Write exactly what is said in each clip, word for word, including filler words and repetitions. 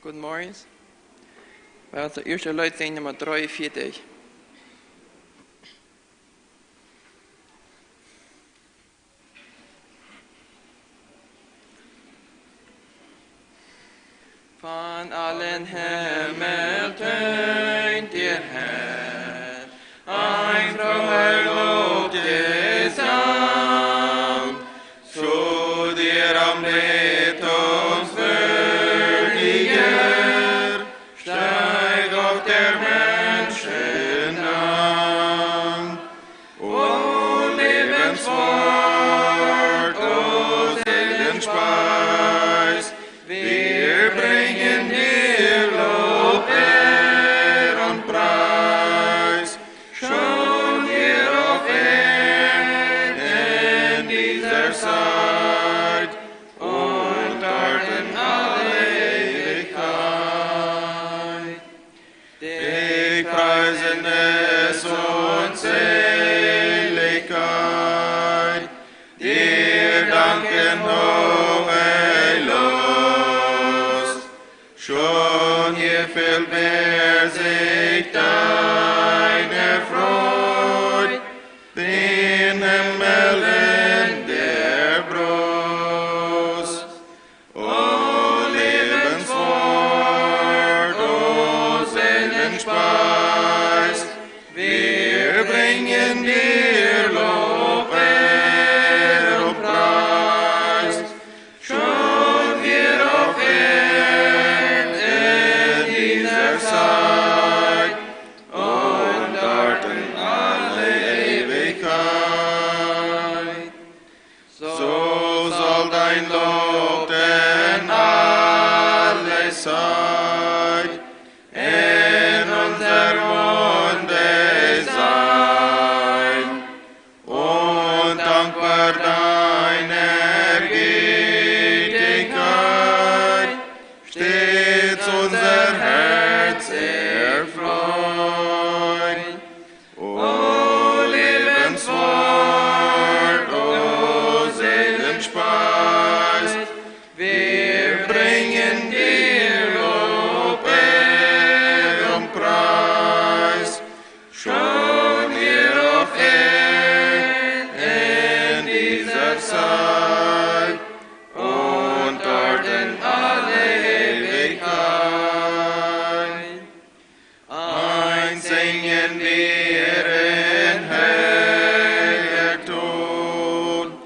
Guten Morgen. Wie haben de ieeschte Leet, Numma dreeunvieetich. Von allen Himmel tönt dir, Herr, ein froher Lobgesang. Zu dir anbetungswürdiger, steig auf der Menschen an. O Lebenswort, o Seelenspeis, wir bringen dir Lob, Ehr und Preis. Schon hier auf Erden in dieser Zeit und dort in alle Ewigkeit. Dich preisen es uns Seligkeit, dir danken hohe Lust. Schon hier fühlt wer sich deiner Freud, den Himmel in der Brust. O Lebenswort, o Seelenspeis, wir bringen dir Lob, Ehr und Preis. Schon hier auf Erden in dieser Zeit und dort in alle Ewigkeit. So soll dein Lob denn alle Zeit in unserem Munde sein. Und dankbar deiner Gütigkeit stets unser Herz erfreuen. O Lebenswort, o Seelenspeis, wir bringen dir Lob, Ehr und Preis. Schon hier auf Erden in dieser Zeit und dort in alle Ewigkeit. Eins singen wir in höher Ton,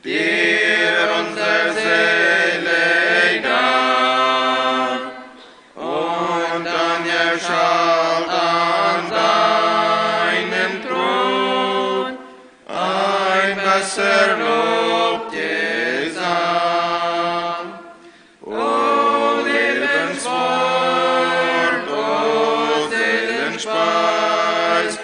dir unser Seele Dank. Und dann erschallt an deinem Thron ein besser Lobgesang. O Lebenswort, o Seelenspeis,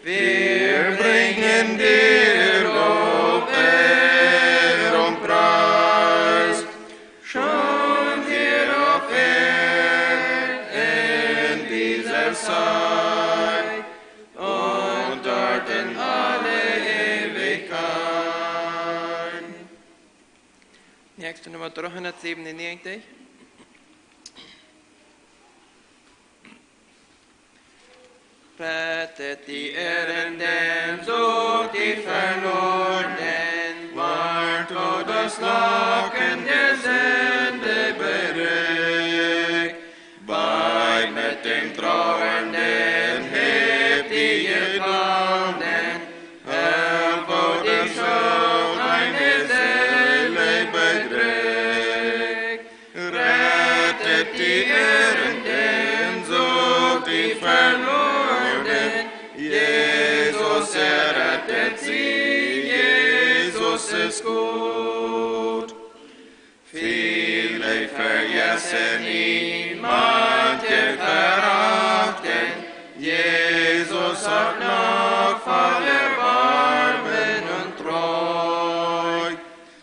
wir bringen dir Lob, Ehr und Preis. Schon hier auf Erden in dieser Zeit und dort in alle Ewigkeit. Nächste Numma dreehundatsäwenunnegentig. Rettet die Irrenden, sucht die Verlorenen, wahrt vor das Lachen der Sünde bedeckt. Weint mit den Trauernden, hebt die Gefallenen, helft, wo die Schuld eine Seele bedrückt. Rettet die Irrenden, sucht die Verlorenen, Jesus errettet sie, Jesus ist gut. Viele vergessen ihn, manche verachten. Jesus hat noch voll Erbarmen und Treu.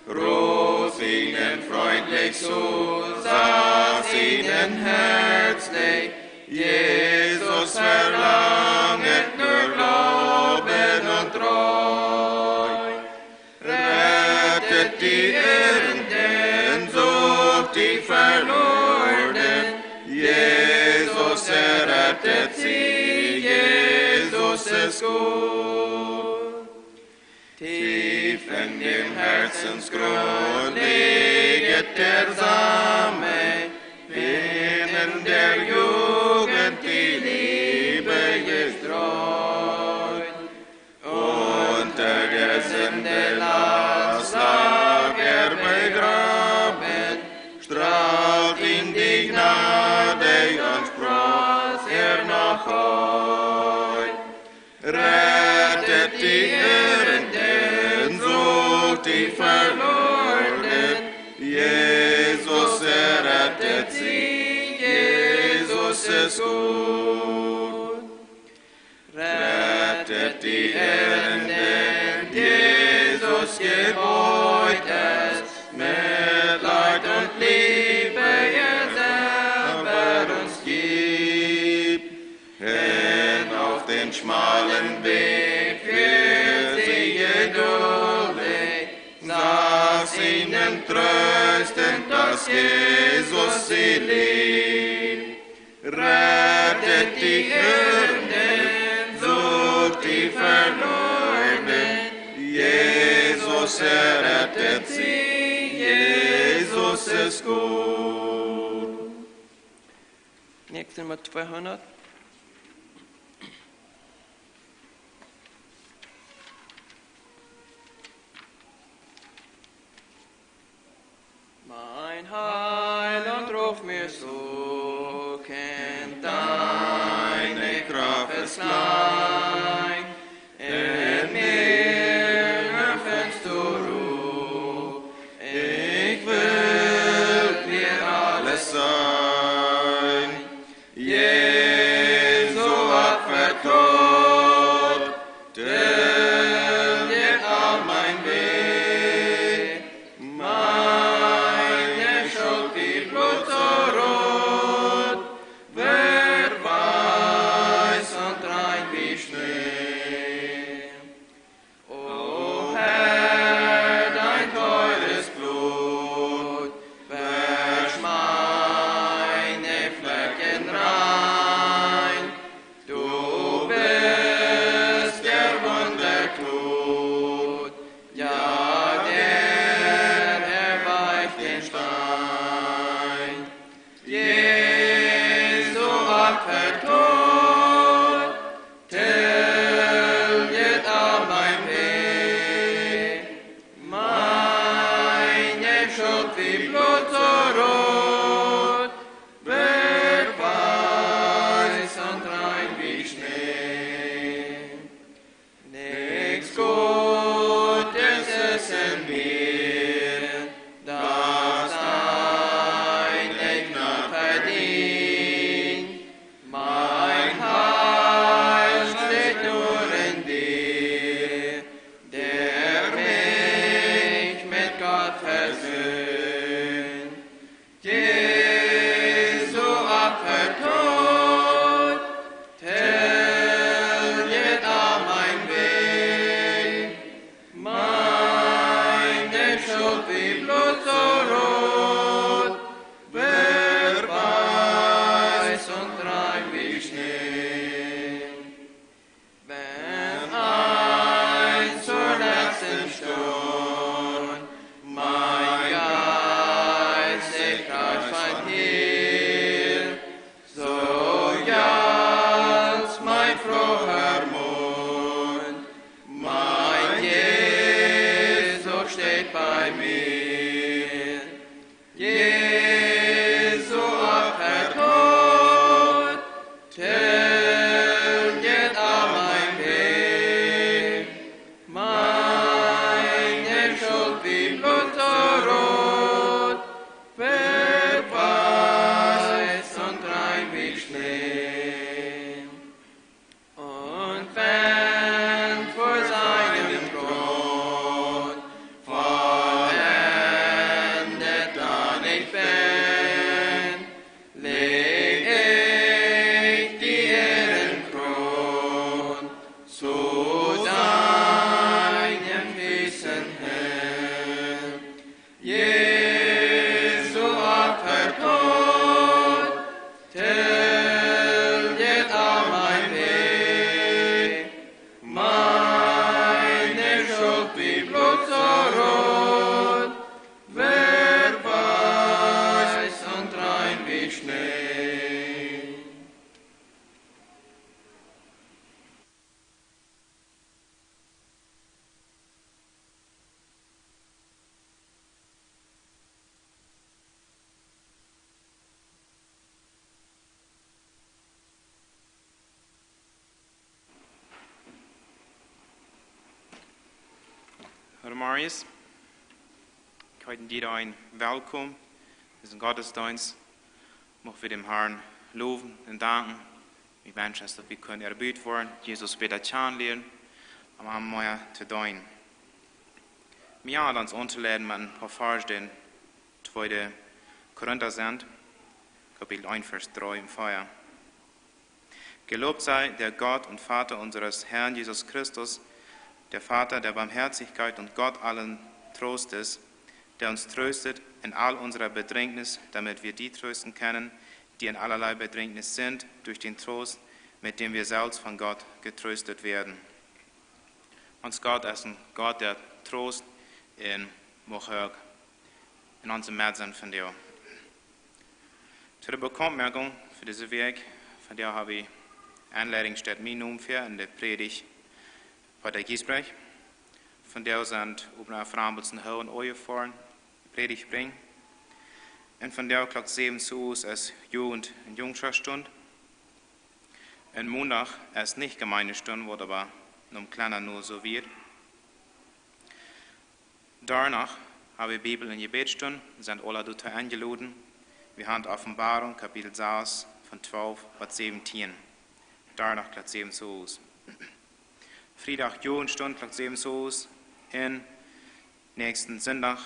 Ruf ihnen freundlich zu, sag ihnen herzlich, Jesus verlanget nur Glauben und Treu. Rettet die Irrenden, sucht die Verlorenen, Sieg, Jesus ist gut. Tief in dem Herzensgrund liegt der Same, wenn in der Jugend die Liebe gestreut. Unter der Sünde Last lag er begraben, strahlt ihn die Gnade und spross er noch heut. Rettet die Irrenden, sucht die Verlorenen, Jesus errettet sie, Jesus ist gut. Rettet die Irrenden, Jesus gebeut es, Mitleid und Liebe er selber uns gibt. Hin auf den schmalen Weg führt sie geduldig, sagt ihnen tröstend, dass Jesus sie liebt. Rettet die Irrenden, sucht die Verlorenen, Jesus errettet sie, Jesus ist gut. Nächste Nummer zweihundert. Mein Heiland, ruf mir zu, kennt deine Kraft ist klein. In mir findest du Ruh, ich will dir alles sein. Jesu Opfer tot, tilget all mein Weh, meine Schuld wie Blut so rot, wird weiß und rein wie Schnee. O Herr, dein teures Blut, wäsch meine Flecken rein. Du bist der Wundertod, ja, der erweicht den Stein. Jesu Opfer tot, tilget all mein Weh. Meine Schuld wie Blut so rot, wird weiß und rein wie Schnee. Nichts Gutes ist in mir, das deine Gnad verdient. Mein Heil steht nur in dir, der mich mit Gott versöhnt. Is. Ekj heet die een welkom. Dit es een Gottesdienst. Mochten wie dän Herrn lowen un danken. Wie wenschen, daut wie kjennen erbuut woaren, Jesus bäta kjanen lieren, om am mea to deenen. Wie haben ons auntoleiden met een poa Varsch, dee tweede Korinta sent, Kapitel eent, Varsch dree un vea. Gelobt sei der Gott und Vater unseres Herrn Jesus Christus, der Vater der Barmherzigkeit und Gott allen Trostes, der uns tröstet in all unserer Bedrängnis, damit wir die trösten können, die in allerlei Bedrängnis sind, durch den Trost, mit dem wir selbst von Gott getröstet werden. Ons Gott es een Gott, dee Troost un Moot jeft en onse Medsennen vondoag. Toom Bekauntmoaken fa dise Wäakj, vondoag hab wie Aunleidunk, steit mien Nomen väa en de Prädicht bie de Giesbrecht. Vondoag sent Obna Frambels un Hohen Oje foaren Prädicht brinjen. Un vondoag Klock säwen Uas es Jugend- un Jungscha Stund. Un Moondag es nich Jemeentestund, waut oba nom Klenna nu soo wia. Doano hab wie Bibel- un Jebädstund, sent aule doatoo enjeloden. Wie haben Openboarunk, Kapitel sas, von twalf bat säwentieen. Doano Klock säwen Uas. Friedach Jugendstund, Klock säwen Uas. Un näakjsten Sindach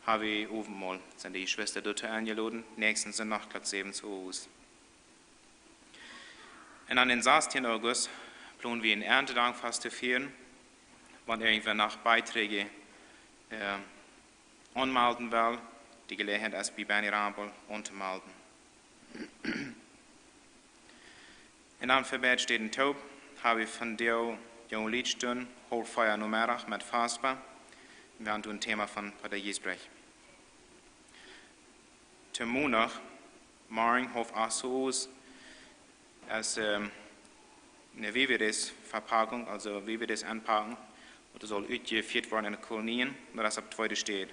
hab wie Owentmol, sent de Jeschwista doatoo enjeloden. Näakjsten Sindach, Klock säwen Uas. Un aun dän sastieenden August plonen wie een Erntedankfast to fieren. Wan irjentwäa noch Beiträge, äh, aunmelden well, de Jeläajenheit es bie Benny Rambel auntomelden. Un dan fa beid Städen toop hab wie vondoag Jungeliedstund, haulf vea Nomeddach met Faspa. Wie haben doa een Thema von Pater Giesbrecht. Toom Moondach Morjen haulf acht Uas es, ähm, eene Vividis-Vepakjunk, aulsoo Vividis enpakjen. Daut saul utjefieet woaren en de Kolonien, daut es opp tweede Städ.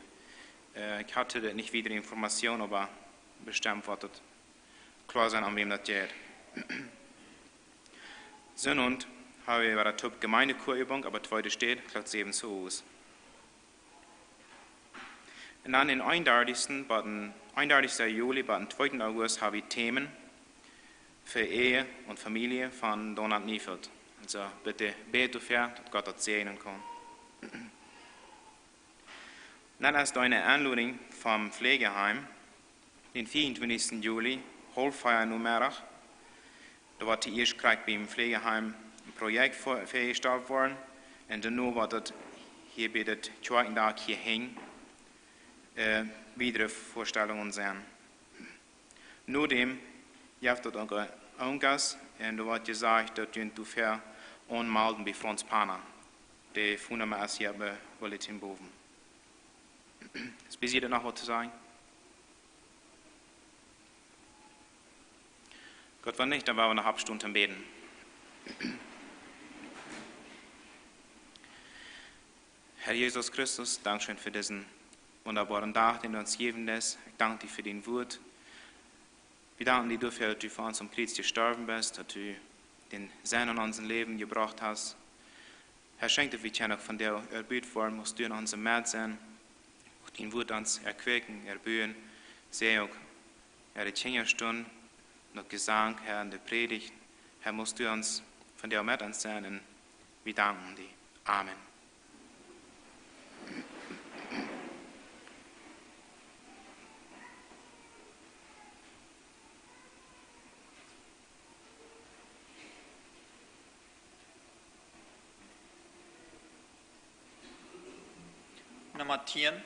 Äh, ekj haud doa nich wieda Information, oba bestemt woat daut kloa sennen, om wäm daut jeit. Sindach hab wie wada toop Jemeentekuaübunk, opp tweede Städ, Klock säwen Uas. Un dan dän eenundartichsten, bat dän eenundartichsten Juli, bat dän tweeden August hab wie Themen fa Ehe un Famielje von Donald Neufeld. Aulsoo bitte bät doafäa, daut Gott daut säajnen kaun. Dan es doa eene Enlodunk vom Pflegeheim, dän vea un twintichsten Juli, haulf vea Nomeddach. Doa woat ieescht krakjt biem Pflegeheim een Projekt väa-, väajestalt woaren. Un doano woat daut hia bie daut Kjoakjendak hia hinjen, äh, wiedre Väajestaltungen sennen. Nodäm jeft daut uk een Aunjast, un doa woat jesajcht, daut jie junt doafäa aunmelden bie Franz Panner. De Phonenumma es hia bie Bulletin bowen. Es bie junt noch waut to sajen? Goot, wan nich, dan woa wie noch oppstonen toom bäden. Herr Jesus Christus, dankscheen fa disen wundaboaren Dach, dän du ons jejäft hast. Ekj dank die fa dien Wuat. Wie danken die doafäa, daut du fa ons aum Kjriez jestorwen best, daut du dän Senn en ons Läwen jebrocht hast. Herr, schenkj, daut wie kjennen uk vondoag erbuut woaren, must du en onse Med sennen, uk dien Wuat ons erkjwäakjen, erbuen, säajen uk en de Kjinjastund, uk Jesank, Herr, en de Prädicht. Herr, must du ons vondoag met ons sennen, un wie danken die. Amen. Numma tieen.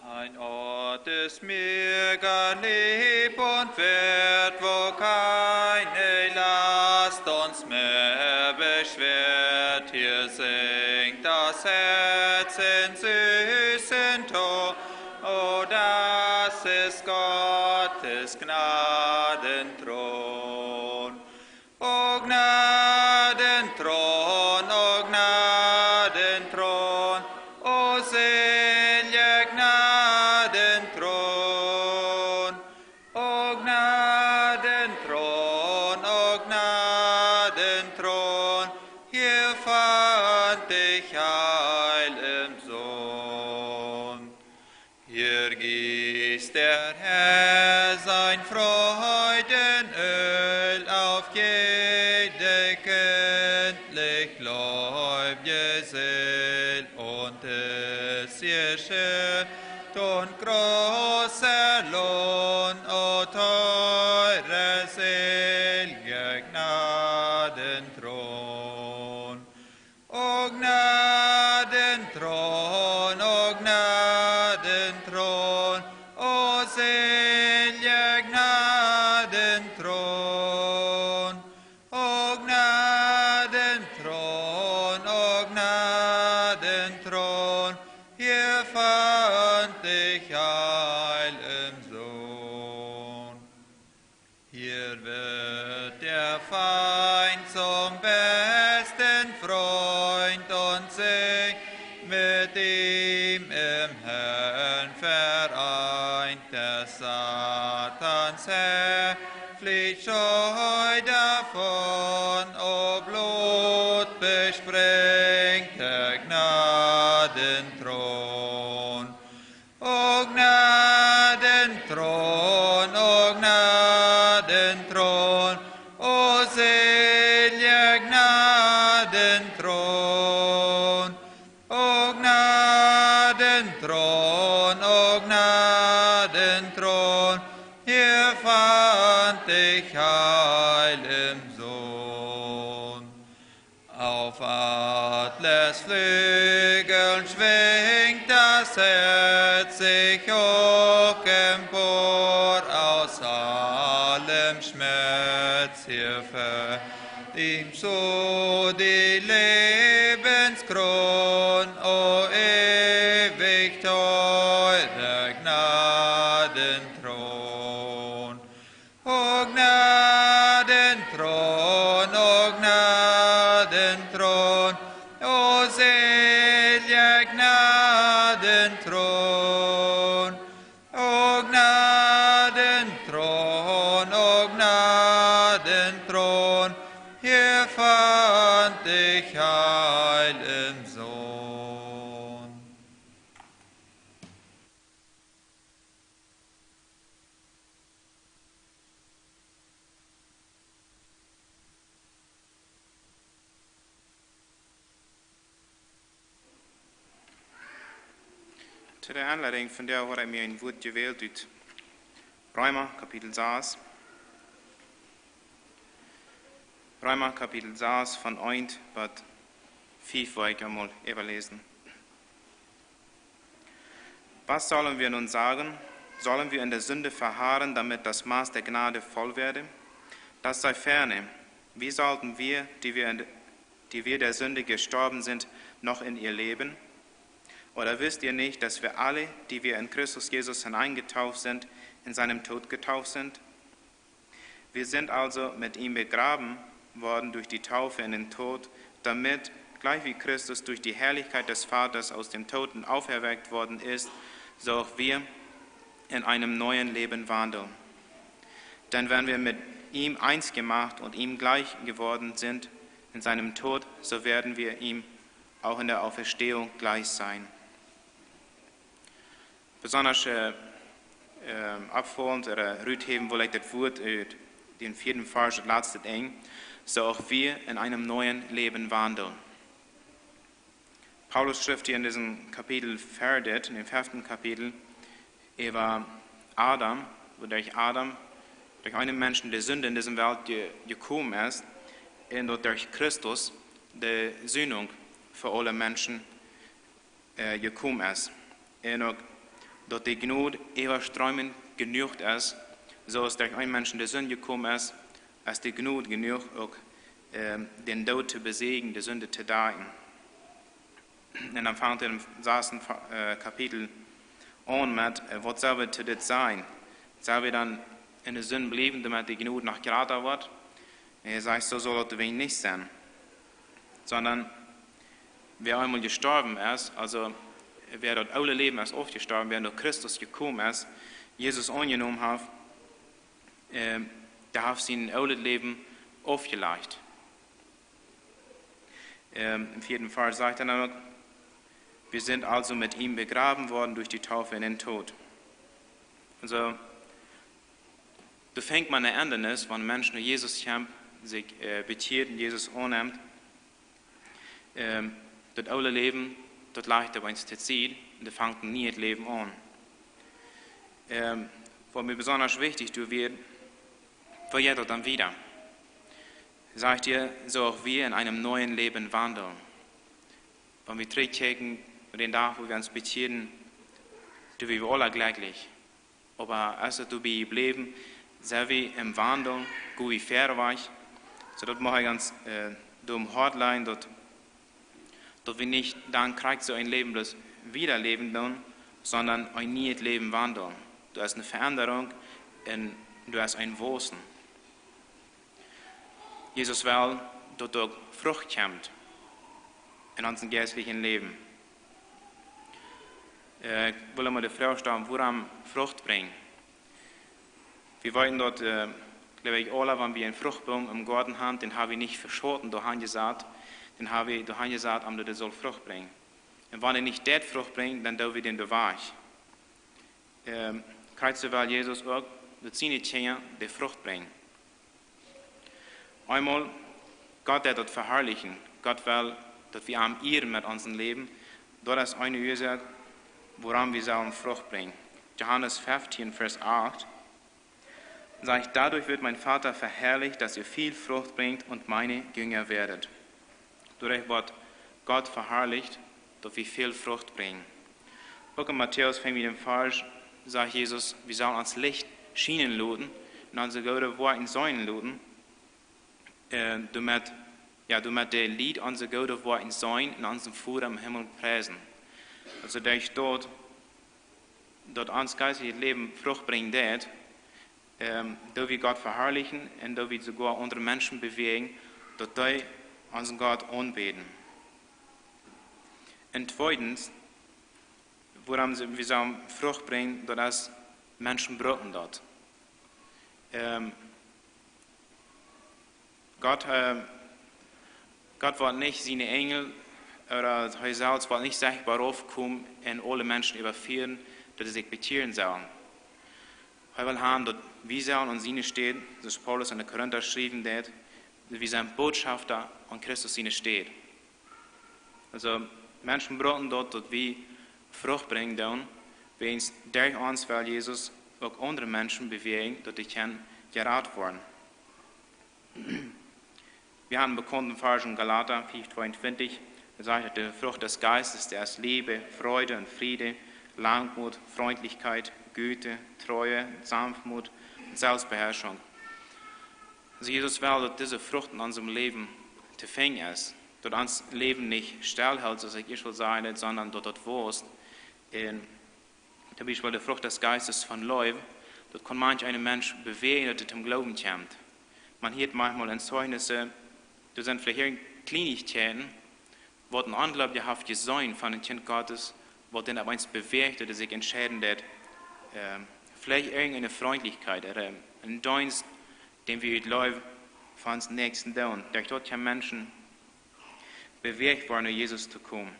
Ein Ort ist mir gar lieb und wert, wo keine Last uns mehr beschwert. Hier sinkt das Herz in süßen Ton. O, das ist Gottes Gnadenthron. O Gnadenthron, o Gnadenthron, o seliger Gnadenthron, o Thron, hier fand ich Heil im Sohn. Hier gießt der Herr sein Freudenöl auf jede kindlich gläubige Seel und es geschenkt und großer Lohn, o teure selige Gnadenthron. O Gnadenthron, o Gnadenthron, o seliger Gnadenthron. O Gnadenthron, o Gnadenthron, hier fand ich Heil im Sohn. Hier wird der Feind zum besten Freund und sich mit ihm im Herrn vereint. Des Satans Herr flieht scheu davon, o Blut besprengt der Gnadenthron. O Gnadenthron, o Gnadenthron, o seliger Gnadenthron. O Gnadenthron, o Gnadenthron, hier fand ich Heil im Sohn. Auf Adlers Flügeln schwingt das Herz sich hoch empor, aus allem Schmerz hier fällt ihm zu die Lebenskron, o ewig teurer Gnadenthron. O Gnadenthron, o Gnadenthron, o seliger Gnadenthron. O Gnadenthron, o Gnadenthron, hier fand ich Heil im Sohn. Toom Aunfank von de Woarheit mie een Wort jewält ut Reema Kapitel sas. Reema Kapitel sas von eent bat fief woa ekj emol äwaläsen. Was sollen wir nun sagen? Sollen wir in der Sünde verharren, damit das Maß der Gnade voll werde? Das sei ferne. Wie sollten wir, die wir in, die wir der Sünde gestorben sind, noch in ihr leben? Oder wisst ihr nicht, dass wir alle, die wir in Christus Jesus hineingetauft sind, in seinem Tod getauft sind? Wir sind also mit ihm begraben worden durch die Taufe in den Tod, damit, gleich wie Christus durch die Herrlichkeit des Vaters aus den Toten auferweckt worden ist, so auch wir in einem neuen Leben wandeln. Denn wenn wir mit ihm eins gemacht und ihm gleich geworden sind in seinem Tod, so werden wir ihm auch in der Auferstehung gleich sein. Besondasch, äh, ähm, oppfaulent ooda ruthäwen well ekj daut Wort ut dän vieeden Varsch, daut latste Enj, so auch wir in einem neuen Leben wandeln. Paulus schrift hia en disem Kapitel ver dit, en däm feften Kapitel, äwa Adam, woo derch Adam, derch eenen Menschen de Sind en dise Welt je-, jekomen es, un daut derch Christus de Sündigung fa aule Menschen, äh, jekomen es. Un uk daut de Jnod äwastreemend jenuach es, soo aus derch eenen Menschen de Sind jekomen es, es de Jnod jenuach uk, ähm, dän Doot to besiegen, de Sind to dakjen. Un dan fangt hee em sasten Fa-, äh, Kapitel aun met, äh, waut sell wie to dit sajen? Sell wie dan en de Sind bliewen, doamet de Jnod noch jrata woat? Un hee sajcht, soo saul daut nich sennen. Sonda wäa eemol jestorwen es, aulsoo wäa daut oole Läwen es aufjestorwen, wäa no Christus jekomen es, Jesus aunjenomen haft, ähm, dee haft sien oolet Läwen aufjelajcht. Ähm, im vierten Vers sagt er dann auch: „Wir sind also mit ihm begraben worden durch die Taufe in den Tod.“ Also, doa fangt maun ne Endanis, wan een Mensch no Jesus kjemt, sikj, äh, bekjieet un Jesus aunnemt. Ähm, daut oole Läwen, daut lajcht opp eemol to Sied, un doa fangt een nieet Läwen aun. Ähm, waut mie besondasch wichtich doa wia, woo jeit daut dan wieda? Sajcht hia: „So auch wir in einem neuen Leben wandeln.“ Wan wie trigjkjikjen no dän Dach, wua wie ons bekjieeden, doa wia wie aula jlekjlich. Oba es et doabie jebläwen, sent wie em Wandel, go wie verwoats? Soo daut mucht ekj ons, äh, doa em Hoat lajen, daut, daut wie nich dan krakjt soo een Läwen bloos wieda läwen doonen, sonda een nieet Läwen wandeln. Doa es eene Veendrunk un doa es een Waussen. Jesus well, daut doa Frucht kjemt en onsen jeistlichen Läwen. Äh, ekj well emol de Froag stalen, wuarom Frucht brinjen? Wie weeten daut, äh, jleew ekj, aula, wan wie eenen Fruchtboom em Goaden haben, dän hab wie nich veschoten, doa han jesat, dän hab wie doa han jesat, om daut hee saul Frucht brinjen. Un wan hee nich deit Frucht brinjen, dan doo wie dän doa wajch. Ähm, krakjt soo well Jesus uk, daut siene Kjinja de Frucht brinjen. Eemol, Gott deit daut veharlichen. Gott well, daut wie am ieren met onsen Läwen. Daut es eene Uasoak, wuarom wie sellen Frucht brinjen. Johanes feftieen, Varsch acht sajcht: „Dadurch wird mein Vater verherrlicht, dass ihr viel Frucht bringt und meine Jünger werdet.“ Doaderch woat Gott veharlicht, daut wie väl Frucht brinjen. Uk en Matäus fiew, en däm Varsch, sajcht Jesus, wie sellen ons Licht schienen loten un onse goode Woakjen seenen loten, äh, doamet, jo, doamet de Lied onse goode Woakjen seenen un onsen Voda em Himmel priesen. Also derch daut, daut ons jeistlichet Läwen Frucht brinjen deit, ähm, doo wie Gott veharlichen un doo wie soogoa aundre Menschen bewäajen, daut dee onsen Gott aunbäden. Un tweedens, wuarom wie, wie sellen Frucht brinjen, daut es, Menschen brucken daut. Ähm, Gott, äh, Gott woat nich siene Enjel, ooda hee selfst woat nich sichtboa raufkomen un aule Menschen äwafieren, daut see sikj bekjieren sellen. Hee well haben, daut wie sellen aun siene Städ, soo aus Paulus aun de Korinta schriewen deed, daut wie sent Botschafta aun Christus siene Städ. Also, Menschen brucken daut, daut wie Frucht brinjen doonen, wiels derch ons well Jesus uk aundre Menschen bewäajen, daut dee kjennen jerat woaren. Wie haben bekaunt en Varsch en Galata fiew tweeuntwintich, doa sajcht et, de Frucht des Geistes, daut es Liebe, Freude und Friede, Langmut, Freundlichkeit, Güte, Treue, Sanftmut und Selbstbeherrschung. Also Jesus well, daut dise Frucht en onsem Läwen to finjen es, daut ons Läwen nich stell helt, soo aus ekj ieescht säd, sonda daut daut wauss. Un toom Biespel de Frucht des Geistes von Leew, daut kaun manch een Mensch bewäajen, daut hee toom Gloowen kjemt. Maun hieet maunchmol en Zeijnisse, doa sent veleicht Kjlienichkjeiten, waut een Onjleewja haft jeseenen von een Kjint Gottes, waut dän opp eemol bewäacht, daut hee sikj entscheiden deed, ähm, veleicht irjenteene Frindlichkjeit ooda een Deenst, dän wie ut Leew fa onsen Näakjsten doonen. Derch daut kjennen Menschen bewäacht woaren, no Jesus to komen.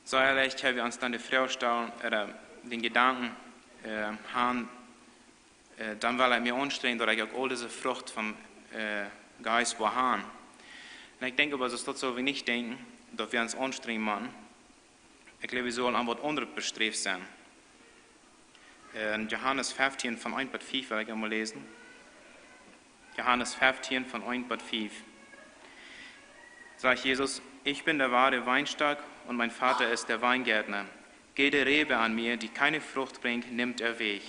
Soo veleicht kjenn wie ons dan de Froag stalen, ooda dän Jedanken, äh, haben, äh, dan well ekj mie aunstrenjen, daut ekj uk aul dise Frucht vom, äh, Jeist woa haben. Un ekj denkj oba, daut sull wie nich denkjen, daut wie ons aunstrenjen motten. Ekj jleew, wie sellen aun waut aundret besträft sennen. Äh, en Johanes feftieen von eent bat fief well ekj emol läsen. Johanes feftieen von eent bat fief. Sajcht Jesus: „Ich bin der wahre Weinstock und mein Vater ist der Weingärtner. Jede Rebe an mir, die keine Frucht bringt, nimmt er weg.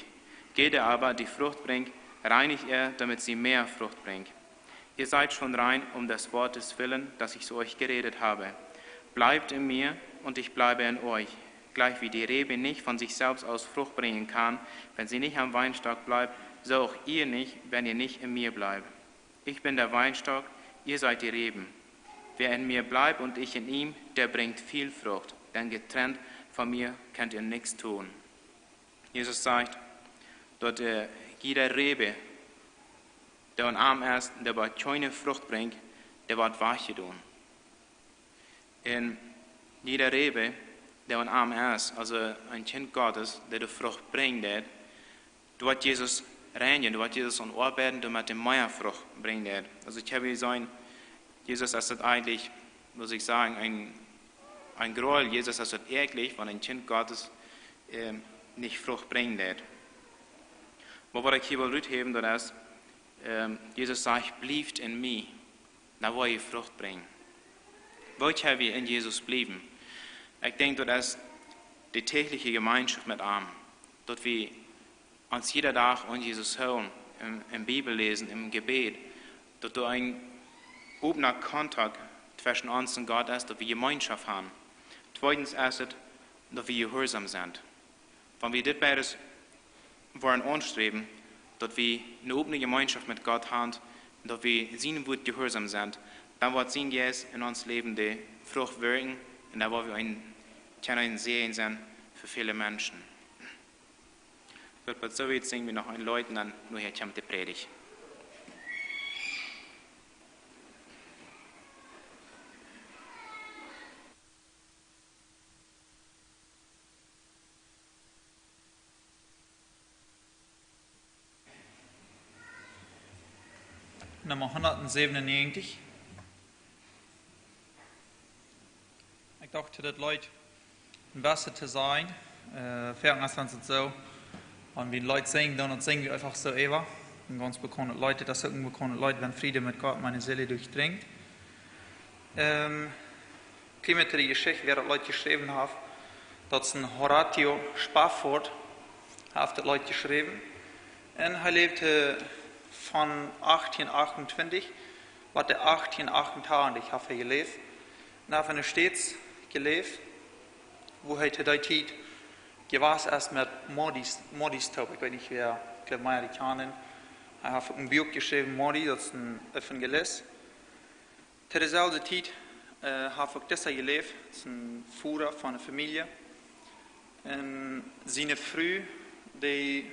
Jede aber, die Frucht bringt, reinigt er, damit sie mehr Frucht bringt. Ihr seid schon rein um des Wortes willen, das ich zu euch geredet habe. Bleibt in mir und ich bleibe in euch. Gleich wie die Rebe nicht von sich selbst aus Frucht bringen kann, wenn sie nicht am Weinstock bleibt, so auch ihr nicht, wenn ihr nicht in mir bleibt. Ich bin der Weinstock, ihr seid die Reben. Wer in mir bleibt und ich in ihm, der bringt viel Frucht, denn getrennt von mir könnt ihr nichts tun.“ Jesus sajcht, daut, äh, jiede Rebe, dee aun am es, dee oba kjeene Frucht brinjt, dee woat wajchjedonen. Un jieda Rebe, dee aun am es, aulsoo een Kjint Gottes, dee de Frucht brinjen deit, doa woat Jesus reinjen, doa woat Jesus aun oabeiden, doamet dee mea Frucht brinjen deit. Aulsoo, ekj hab hia jeseenen, Jesus es daut eejentlich, mott ekj sajen, een, een Grull, Jesus es daut eejentlich, wan een Kjint Gottes, ähm, nich Frucht brinjen deit. Oba waut ekj hia well ruthäwen, daut es, ähm, Jesus sajcht: "Bliewt en mie, dan woa jie Frucht brinjen." Woo kjenn wie en Jesus bliewen? Ekj denkj, daut es de däajliche Jemeenschoft met am, daut wie ons jieda Dach aun Jesus hoolen, em, em Bibel läsen, em Jebäd, daut doa een opna Kontakt tweschen ons un Gott es, daut wie Jemeenschoft haben. Tweedens es et, daut wie jehuarsom sent. Wan wie dit beides woaren aunsträwen, daut wie eene opne Jemeenschoft met Gott haben un daut wie sien Wuat jehuarsom sent, dan woat sien Jeist en ons Läwen de Frucht wirkjen un dan woa wie een, kjennen een Säajen sennen fa väle Menschen. Daut woat soo wiet, sinj wie noch een Leet un dan nohäa kjemt de Prädicht. Numma hundatsewenunnegentig. Ekj docht, daut Leet een bät to sennen, äh, foaken es daut soo, wan wie een Leet sinjen, dan, dan sinj wie eefach soo äwa. Een gaunz bekaundet Leet, daut es uk een bekaundet Leet, "Wenn Friede mit Gott meine Seele durchdringt." Ähm, kjlien bät de Jeschicht, wäa daut Leet jeschräwen haft, daut es een Horatio Spafford, haft daut Leet jeschräwen. Un hee läwd von achtieen achtuntwintich bat de achtieen achtuntachentich haft hee jeläft. Un haft en de States jeläft, wua hee to dee Tiet jewast es met Maudis, Maudis toop. Ekj weet nich, wäa, ekj jleew, mea dee kjanen. Hee haft een Buak jeschräwen, Maudie, daut es een Evangelist. To deeselwje Tiet, äh, haft uk disa jeläft, daut es een Voda von eene Famielje. Un siene Fru, dee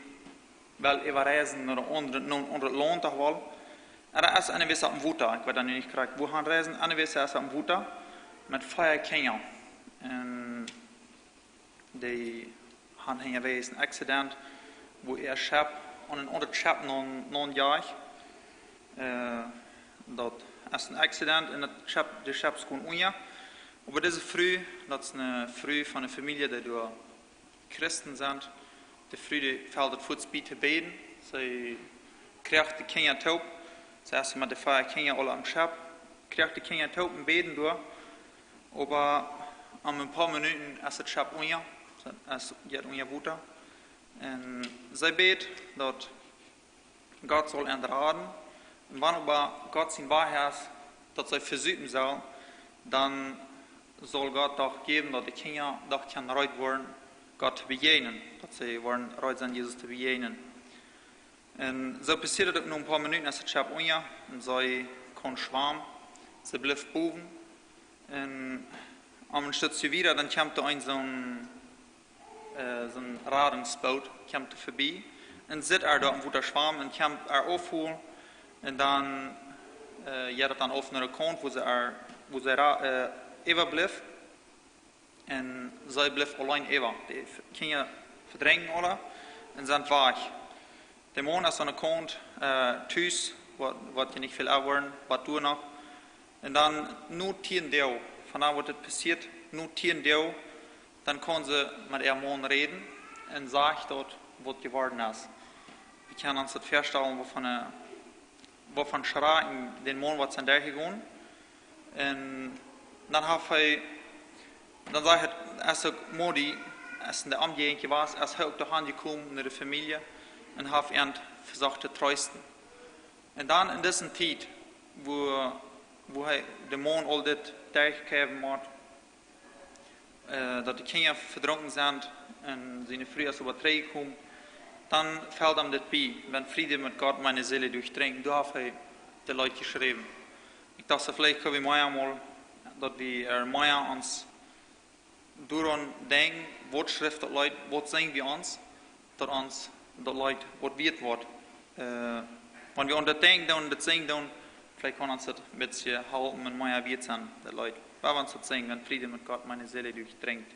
well äwareisen no een aundret, no een aundret Launt, doch woll. Un doa es eena jewast oppem Wota, ekj weet dan nich krakjt, wuahan reisen, eena jewast es oppem Wota met vea Kjinja. Un dee hauden hia jewast een Accident, wua äa Schepp aun een aundret Schepp naun, naunjeef. Äh, daut es een Accident un daut Schepp, de Schepp es unja. Oba dise Fru, daut es eene Fru von eene Famielje, dee doa Christen sent. De Fru, dee felt daut fuaz bie to bäden. See kjricht de Kjinja toop. See es met de vea Kjinja aul aum Schepp. Kjricht de Kjinja toop un bäden doa. Oba aun een poa Minuten es daut Schepp unja, es, jeit unja Wota. Un see bät, daut Gott saul an raden. Un wan oba Gott sien Wajch es, daut see vesupen sellen, dan saul Gott doch jäwen, daut de Kjinja doch kjennen reed woaren, Gott to bejäajnen, daut see woaren reed sennen, Jesus to bejäajnen. Un soo passieed daut uk no een poa Minuten, es daut Schepp unja, un see kunn schwamen, see bleef bowen. Un aum Stekj wieda, dan kjemt doa een soon, äh, soon Radungsboot, kjemt doa verbie. Un sitt äa doa em Wota schwamen un kjemt äa aufholen. Un dan, äh, jeit daut dan auf no de Kaunt, wua see äa, wua see ra-, äh, äwablift. Un see blift auleen äwa. De Kjinja vedrinjen aula un sent wajch. De Maun es aun de Kaunt, äh, tus, waut, waut je nich väl äwa woaren, waut doa noch. Un dan no tieen Doag, von doa waut et passieet, no tieen Doag, dan kaun see met äa Maun räden un sajcht daut, waut jeworden es. Wie kjennen ons daut väastalen, waut fa eene, waut fa een Schrakj dän Maun woat sennen derchjegonen. Un dan haft hee, dan sajcht hee, aus uk Maudie, aus en de Omjäajent wia, es hee uk doahan jekomen no de Famielje un haft an vesocht to treesten. Un dan en dise Tiet, wua, wua hee dän Maun aul dit derchjejäft haud, äh, daut de Kjinja vedrunken sent un siene Fru es äwa trigj jekomen, dan felt am dit bie, "Wenn Friede mit Gott meine Seele durchdringt", doa haft hee daut Leet jeschräwen. Ekj docht, veleicht kjenn wie mea mol, daut wie ea mea ons doaraun denkjen, waut schrift daut Leet, waut sinj wie ons, daut ons daut Leet waut wieet woat. Äh, wan wie aun daut denkjen doonen, daut sinjen doonen, Veleicht kaun ons daut een bät halpen un mea wieet sennen, daut Leet. Wan wie ons daut sinjen, wenn Friede mit Gott meine Seele durchdringt.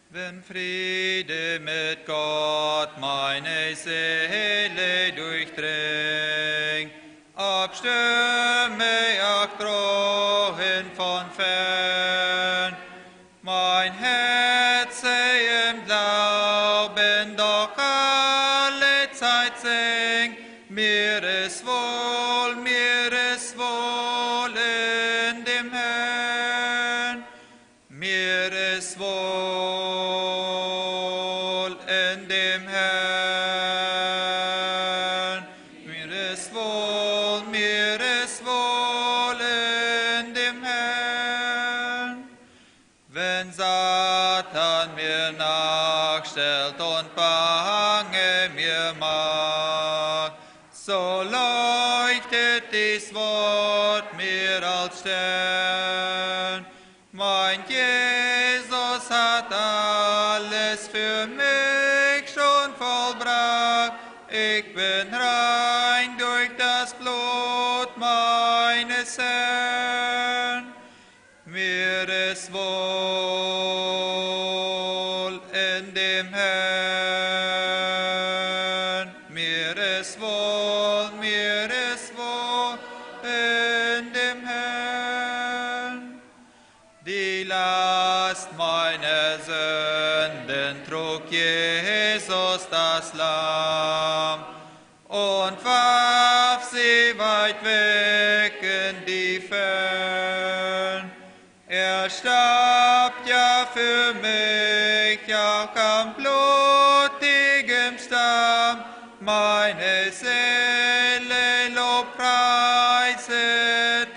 Wenn Friede mit Gott meine Seele durchdringt, ob Stürme, ob Drohen von fern, mein Herz sei im Glauben doch alle Zeit singt, mir ist wohl, mir ist wohl in dem Herrn. Mir ist wohl in dem Herrn. Mir ist wohl, mir ist wohl in dem Herrn. Wenn Satan mir nachstellt und Bange mir macht, so leuchtet dies Wort mir als Stern. Mein Jesus hat alles für mich schon vollbracht. Ich bin rein durch das Blut meines Herrn. Mir ist wohl in dem Herrn, mir ist wohl, mir ist wohl in dem Herrn. Die Last meiner Sünden trug Jesus das Lamm und warf sie weit weg in die Fern. Er starb ja für mich auch am blutigen Stamm. Meine Seele lobpreiset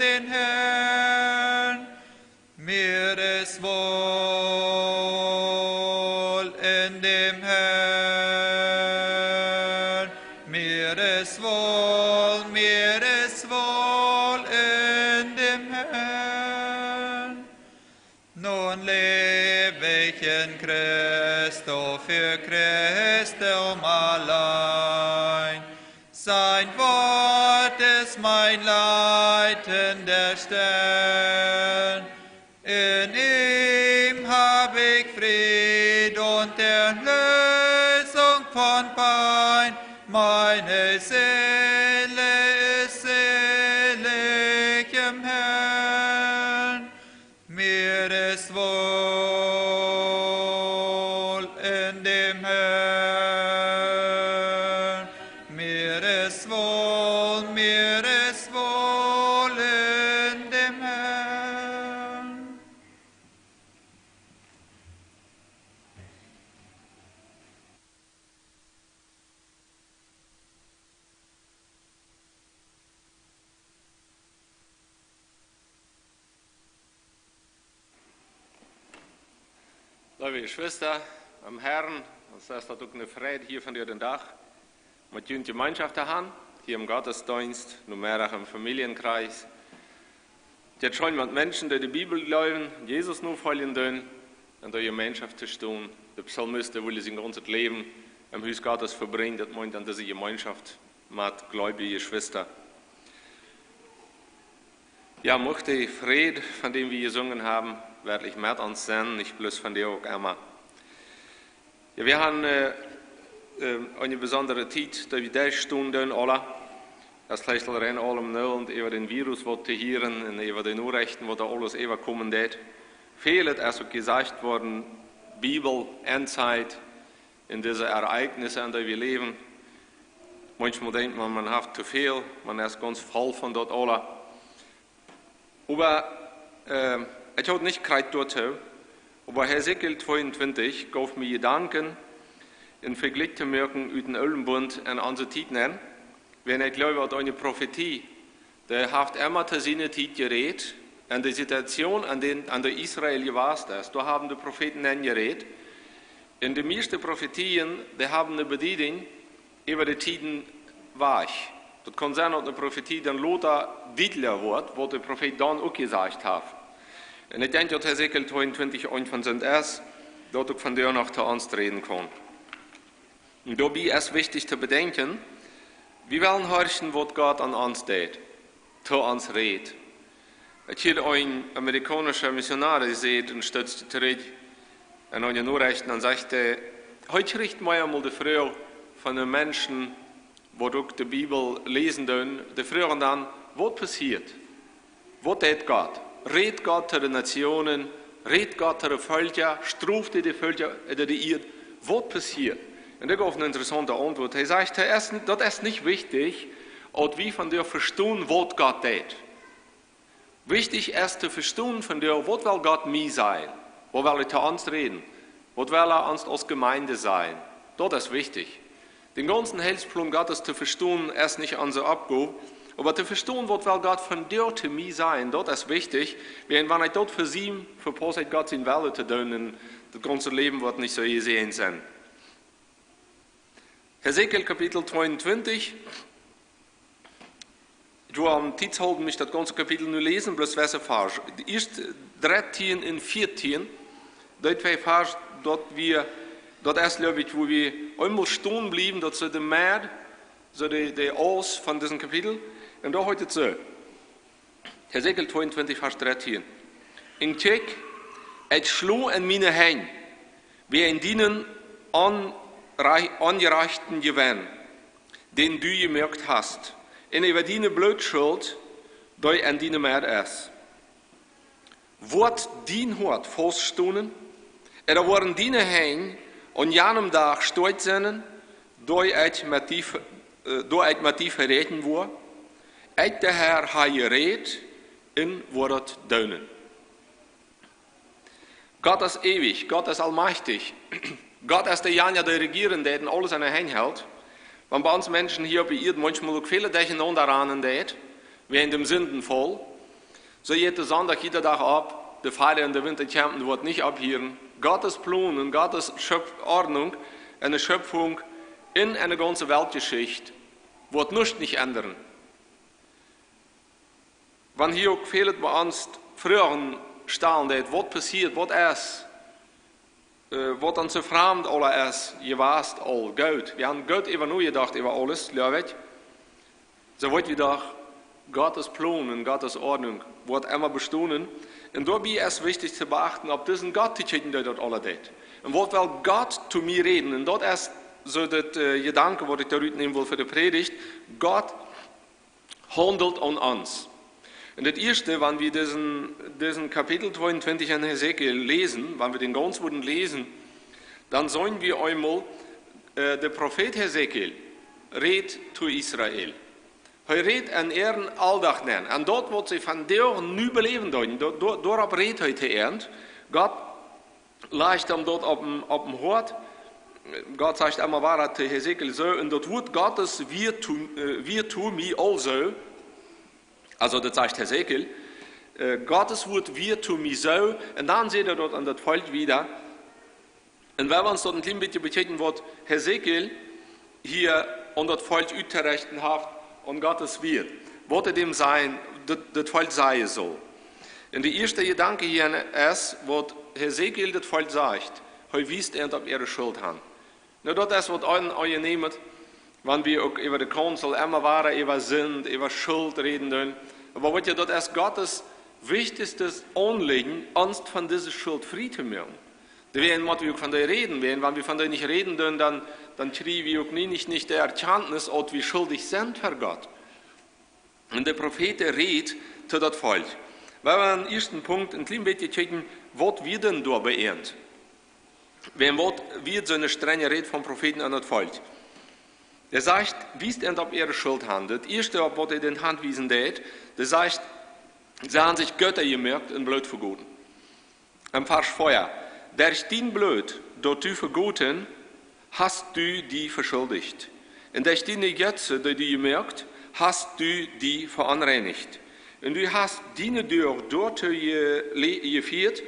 den Herrn. Mir ist wohl in dem Herrn, mir ist wohl, mir ist wohl in dem Herrn. Nun leb ich in Christo, für Christum allein. Sein Wort ist mein leitender Stern. In ihm hab ich Fried und Erlösung von Pein. Meine Seele ist selig im Herrn. Mir ist wohl in dem Herrn. Mir ist wohl, mir ist wohl in dem Herrn. Leewe Jeschwista em Herrn, ons es daut uk ne Freid hia vondoag dän Dach met junt Jemeenschoft to han, hia em Gottesdeenst, nu mea em Famieljenkreis. Daut es scheen met Menschen, dee de Bibel jleewen, Jesus nofoljen doonen, un doa Jemeenschoft to stonen. De Psalmist, dee wull sien gaunzet Läwen em Hus Gottes vebrinjen, daut meent dan dise Jemeenschoft met jleewje Jeschwista. Jo, mucht de Fräd, von däm wie jesungen haben, werkjlich met ons sennen, nich bloos vondoag, uk emma. Jo, wie haben, äh, äh, eene besondre Tiet, daut wie doa stonen doonen, aula. Daut veleicht aul rein aulem nu un äwa dän Virus waut to hieren un äwa de Norechten, waut doa aules äwakomen deit. Väl es uk jesajcht worden, Bibel, Endzeit, en dise Ereignisse, en dee wie läwen. Maunchmol denkjt maun, maun haft too väl, maun es gaunz voll von daut aula. Oba, äh, ekj haud nich krakjt doatoo, oba Hesekiel tweeuntwintich jeef mie Jedanken, een Vejlikj to moaken ut dän Oolen Bunt un onse Tiet nenn, wan ekj jleew, daut eene Profetie, dee haft emma to siene Tiet jerät, un de Situation, aun dän, aun dee Israel jewast es, doa haben de Profeten nenn jerät. Un de mieeschte Profetien, dee haben ne Bedieding äwa de Tieden wajch. Daut kaun sennen, daut ne Profetie dan lota dietlicha woat, waut de Profeet dan uk jesajcht haft. Un ekj denkj, daut Hesekiel tweeuntwintich eent von sent es, daut uk vondoag noch to ons räden kaun. Doabie es wichtich to bedenkjen, wie wellen horchen, waut Gott aun ons deit, to ons rät. Ekj hieed een amerikaunischa Missionar, dee säd een Stootje trigj en de Norechten, dan sajcht hee, hee kjrieech mau emol de Froag von de Menschen, waut uk de Bibel läsen doonen, dee fruagen dan: Waut passieet? Waut deit Gott? Rät Gott to de Nationen? Rät Gott to de Velkja? Stroft hee de Velkja, äh, de, de Ieed? Waut passieet? Un ekj gauf eene interessaunte Auntwuat. Hee säd, hee es, daut es nich wichtich, wan wie vondoag vestonen, waut Gott deit. Wichtich es to vestonen vondoag, waut well Gott mie sajen? Waut well hee to ons räden? Waut well hee ons aus Jemeent sajen? Daut es wichtich. Dän gaunzen Heilsplon Gottes to vestonen es nich onse Oppgow, oba to vestonen, waut well Gott vondoag to mie sajen, daut es wichtich. Wiels wan ekj daut vesieem, vepauss ekj Gott sienen Wellen to doonen, un daut gaunze Läwen woat nich soo jesäajent sennen. Hesekiel Kapitel tweeuntwintich. Ekj woa aum Tiet hoolen, nich daut gaunze Kapitel nu läsen, bloos wesse Varsch. De ieeschte dartieen un vieetieen, dee twee Varsch, daut wie, daut es, jleew ekj, wua wie eemol stonen bliewen, daut es de Medd, soo de, de Aus von disem Kapitel. Un doa heet et soo. Hesekiel tweeuntwintich, Varsch dartieen. Un kjikj, ekj schluach en miene Henj, wäajen dienen onrei-, onjerajchten Jewenn, dän du jemoakt hast, un äwa diene Blootschult, dee en diene Medd es. Woat dien Hoat faust stonen, ooda woaren diene Henj aun janem Dach stoakj sennen, doa ekj met die ve-, äh, doa ekj met die veräakjnen woa? Ekj, de Herr, hab jerät un woa daut doonen. Gott es eewich, Gott es aulmajchtich. Gott es dejanja, dee rejieren deit un aules en de Henj helt. Wan bie ons Menschen hia opp de Ieed maunchmol uk väl derchenaunda ranen deit, wäajen däm Sindenfaul, soo jeit de Sonndach jieda Dach opp, de Fäa un de Wint, dee kjemt un woat nich opphieren. Gottes Plon un Gottes Schöp-, Ordnunk en de Schöpfunk un en de gaunze Weltjeschicht woat nuscht nich endren. Wan hia uk väl bie ons Froagen stalen deit, waut passieet, waut es, äh, waut ons soo framd aula es jewast, aul goot. Wie haben goot äwa nojedocht äwa aules, jleew ekj. Soo woat wie doch Gottes Plon un Gottes Ordnunk woat emma bestonen. Un doabie es wichtich to beachten, opp disen Gott to kjikjen, dee daut aula deit. Un waut well Gott to mie räden? Un daut es soo daut, äh, Jedanke, waut ekj doa rutnämen well fa de Prädicht. Gott haundelt aun ons. Un daut ieeschte, wan wie disen, disen Kapitel tweeuntwintich en Hesekiel läsen, wan wie dän gaunz wudden läsen, dan seenen wie eemol, äh, de Profeet Hesekiel rät to Israel. Hee rät en äaren Auldach nenn, en daut, waut see vondoag nu beläwen doonen, do-, do-, doaropp rät hee to an. Gott lajcht am daut opp däm, opp däm Hoat. Gott sajcht emma wada to Hesekiel soo, un daut Wuat Gottes wia to, äh, wia to mie aulsoo. Aulsoo, daut sajcht Hesekiel. Äh, Gottes Wuat wia to mie soo. Un dan sajcht hee daut aun daut Volkj wieda. Un wie wellen ons daut een kjlien bät bekjikjen, waut Hesekiel hia aun daut Volkj uttorechten haft, aun Gottes Wuat. Waut hee däm sajen, daut, daut Volkj sajen saul. Un de ieeschte Jedanke hia es, waut Hesekiel daut Volkj sajcht, hee wiest an opp äare Schult han. Nu, daut es waut een aunjenämet, wan wie uk äwa de Council emma wada äwa Sind, äwa Schult räden doonen. Oba weet jie, daut es Gottes wichtichstet Aunlieden, ons von dise Schult frie to moaken. Doawäajen motten wie uk von dee räden, wäajen wan wie von dee nich räden doonen, dan, dan kjrie wie uk nie, nich, nich de Erkjantnis, daut wie schuldich sent ver Gott. Un de Profeet rät to daut Volkj. Wie wellen aum ieeschten Punkt een kjlien bät kjikjen, waut wia dan doa bie an. Wäajen waut wia soone strenje Räd von Profeeten aun daut Volkj? Hee sajcht, wiest an opp äare Schult han. Daut ieeschte, opp waut hee an wiesen deit, hee sajcht, see haben sikj Götta jemoakt un Bloot vegoten. Em Varsch vea. Derch dien Bloot, daut du vegoten, hast du die veschuldicht. Un derch diene Götzen, dee du jemoakt, hast du die veonreinicht. Un du hast diene Doag doatoo je-, le-, jefieet,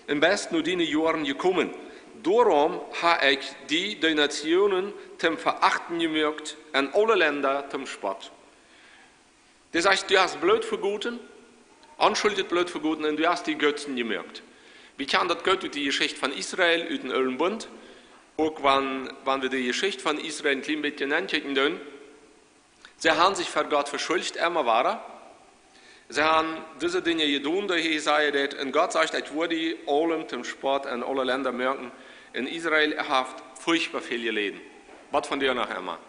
un best no diene Joaren jekomen. Doarom hab ekj die de Nationen toom Verachten jemoakt un aule Lenda toom Spott. Hee sajcht, du hast Bloot vegoten, onschuldjet Bloot vegoten un du hast die Götzen jemoakt. Wie kjanen daut goot ut de Jeschicht von Israel, ut dän oolen Bunt. Uk wan, wan wie de Jeschicht von Israel een kjlien bät nenkjikjen doonen, see haben sikj ver Gott veschuldicht, emma wada. See haben dise Dinja jedonen, dee hee säd, daut, un Gott sajcht, ekj woa dee aulem toom Spott en aule Lenda moaken. Un Israel haft furchtboa väl jeläden. Waut von dee noch emma.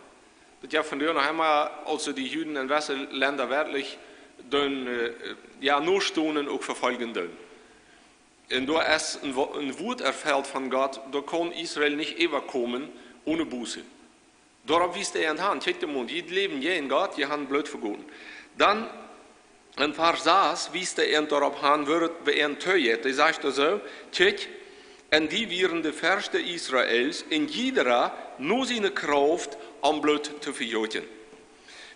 Daut jeft von dee noch emma, aus see dee Juden en jewesse Lenda werkjlich doonen, äh, jo, nostonen, uk vefoljen doonen. Un doa es een Wo-, een Wuat erfelt von Gott, doa kaun Israel nich äwakomen one Buße. Doaropp wiest hee an, kjikjt mol, jie läwen jäajen Gott, jie haben Bloot vegoten. Dan en Varsch sas wiest hee an doaropp han, woo et bie an toojiet. Hee sajcht doa soo, kjikjt, un dee wieren de Ferschte Israels, un jieda no siene Krauft om Bloot to vegoten.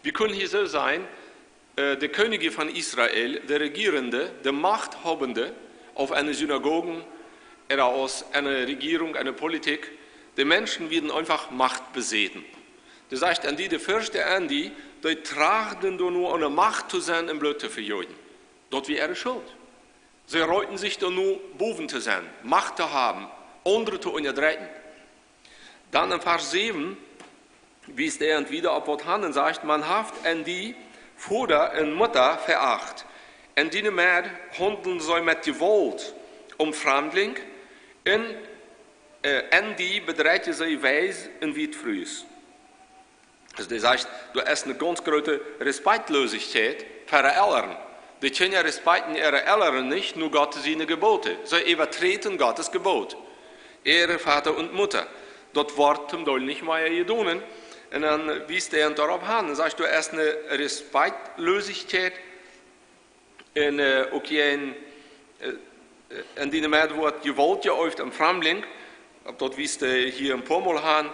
Wie kjennen hia soo seenen, äh, de Kjennichs von Israel, de Rejierende, de Machthabende, auf eene Synagogen, ooda aus eene Rejierunk, eene Politik, de Menschen wieren eefach machtbesäten. Daut sajcht, un dee, de Ferschte, un dee, dee trachten doano, aun de Macht to sennen, om Bloot to vegoten. Daut wia äare Schult. See reeten sikj doano, bowen to sennen, Macht to haben, aundre to unjadrekjen. Dan en Varsch säwen wiest hee an wieda opp waut han un sajcht, maun haft an dee Voda un Mutta veacht. Un diene Medd haundelden see met Jewault om Framdlinj, un, äh, an dee bedreiden see Weis un Wietfrues. Aulsoo, dee sajcht, doa es eene gaunz groote Respekjtloosichkjeit fa äare Elren. De Kjinja respekjten äare Elren nich no Gott siene Jebote. See äwaträden Gott sien Jebot. Ehre Vater und Mutter. Daut woat toom Deel nich mea jedonen. Un dan wiest hee an doaropp han un sajcht, doa es eene Respekjtloosichkjeit un, äh, uk hia en, äh, äh, en diene Medd woat Jewault jeeeft aum Framdlinj. Opp daut wiest hee hia een poa Mol han,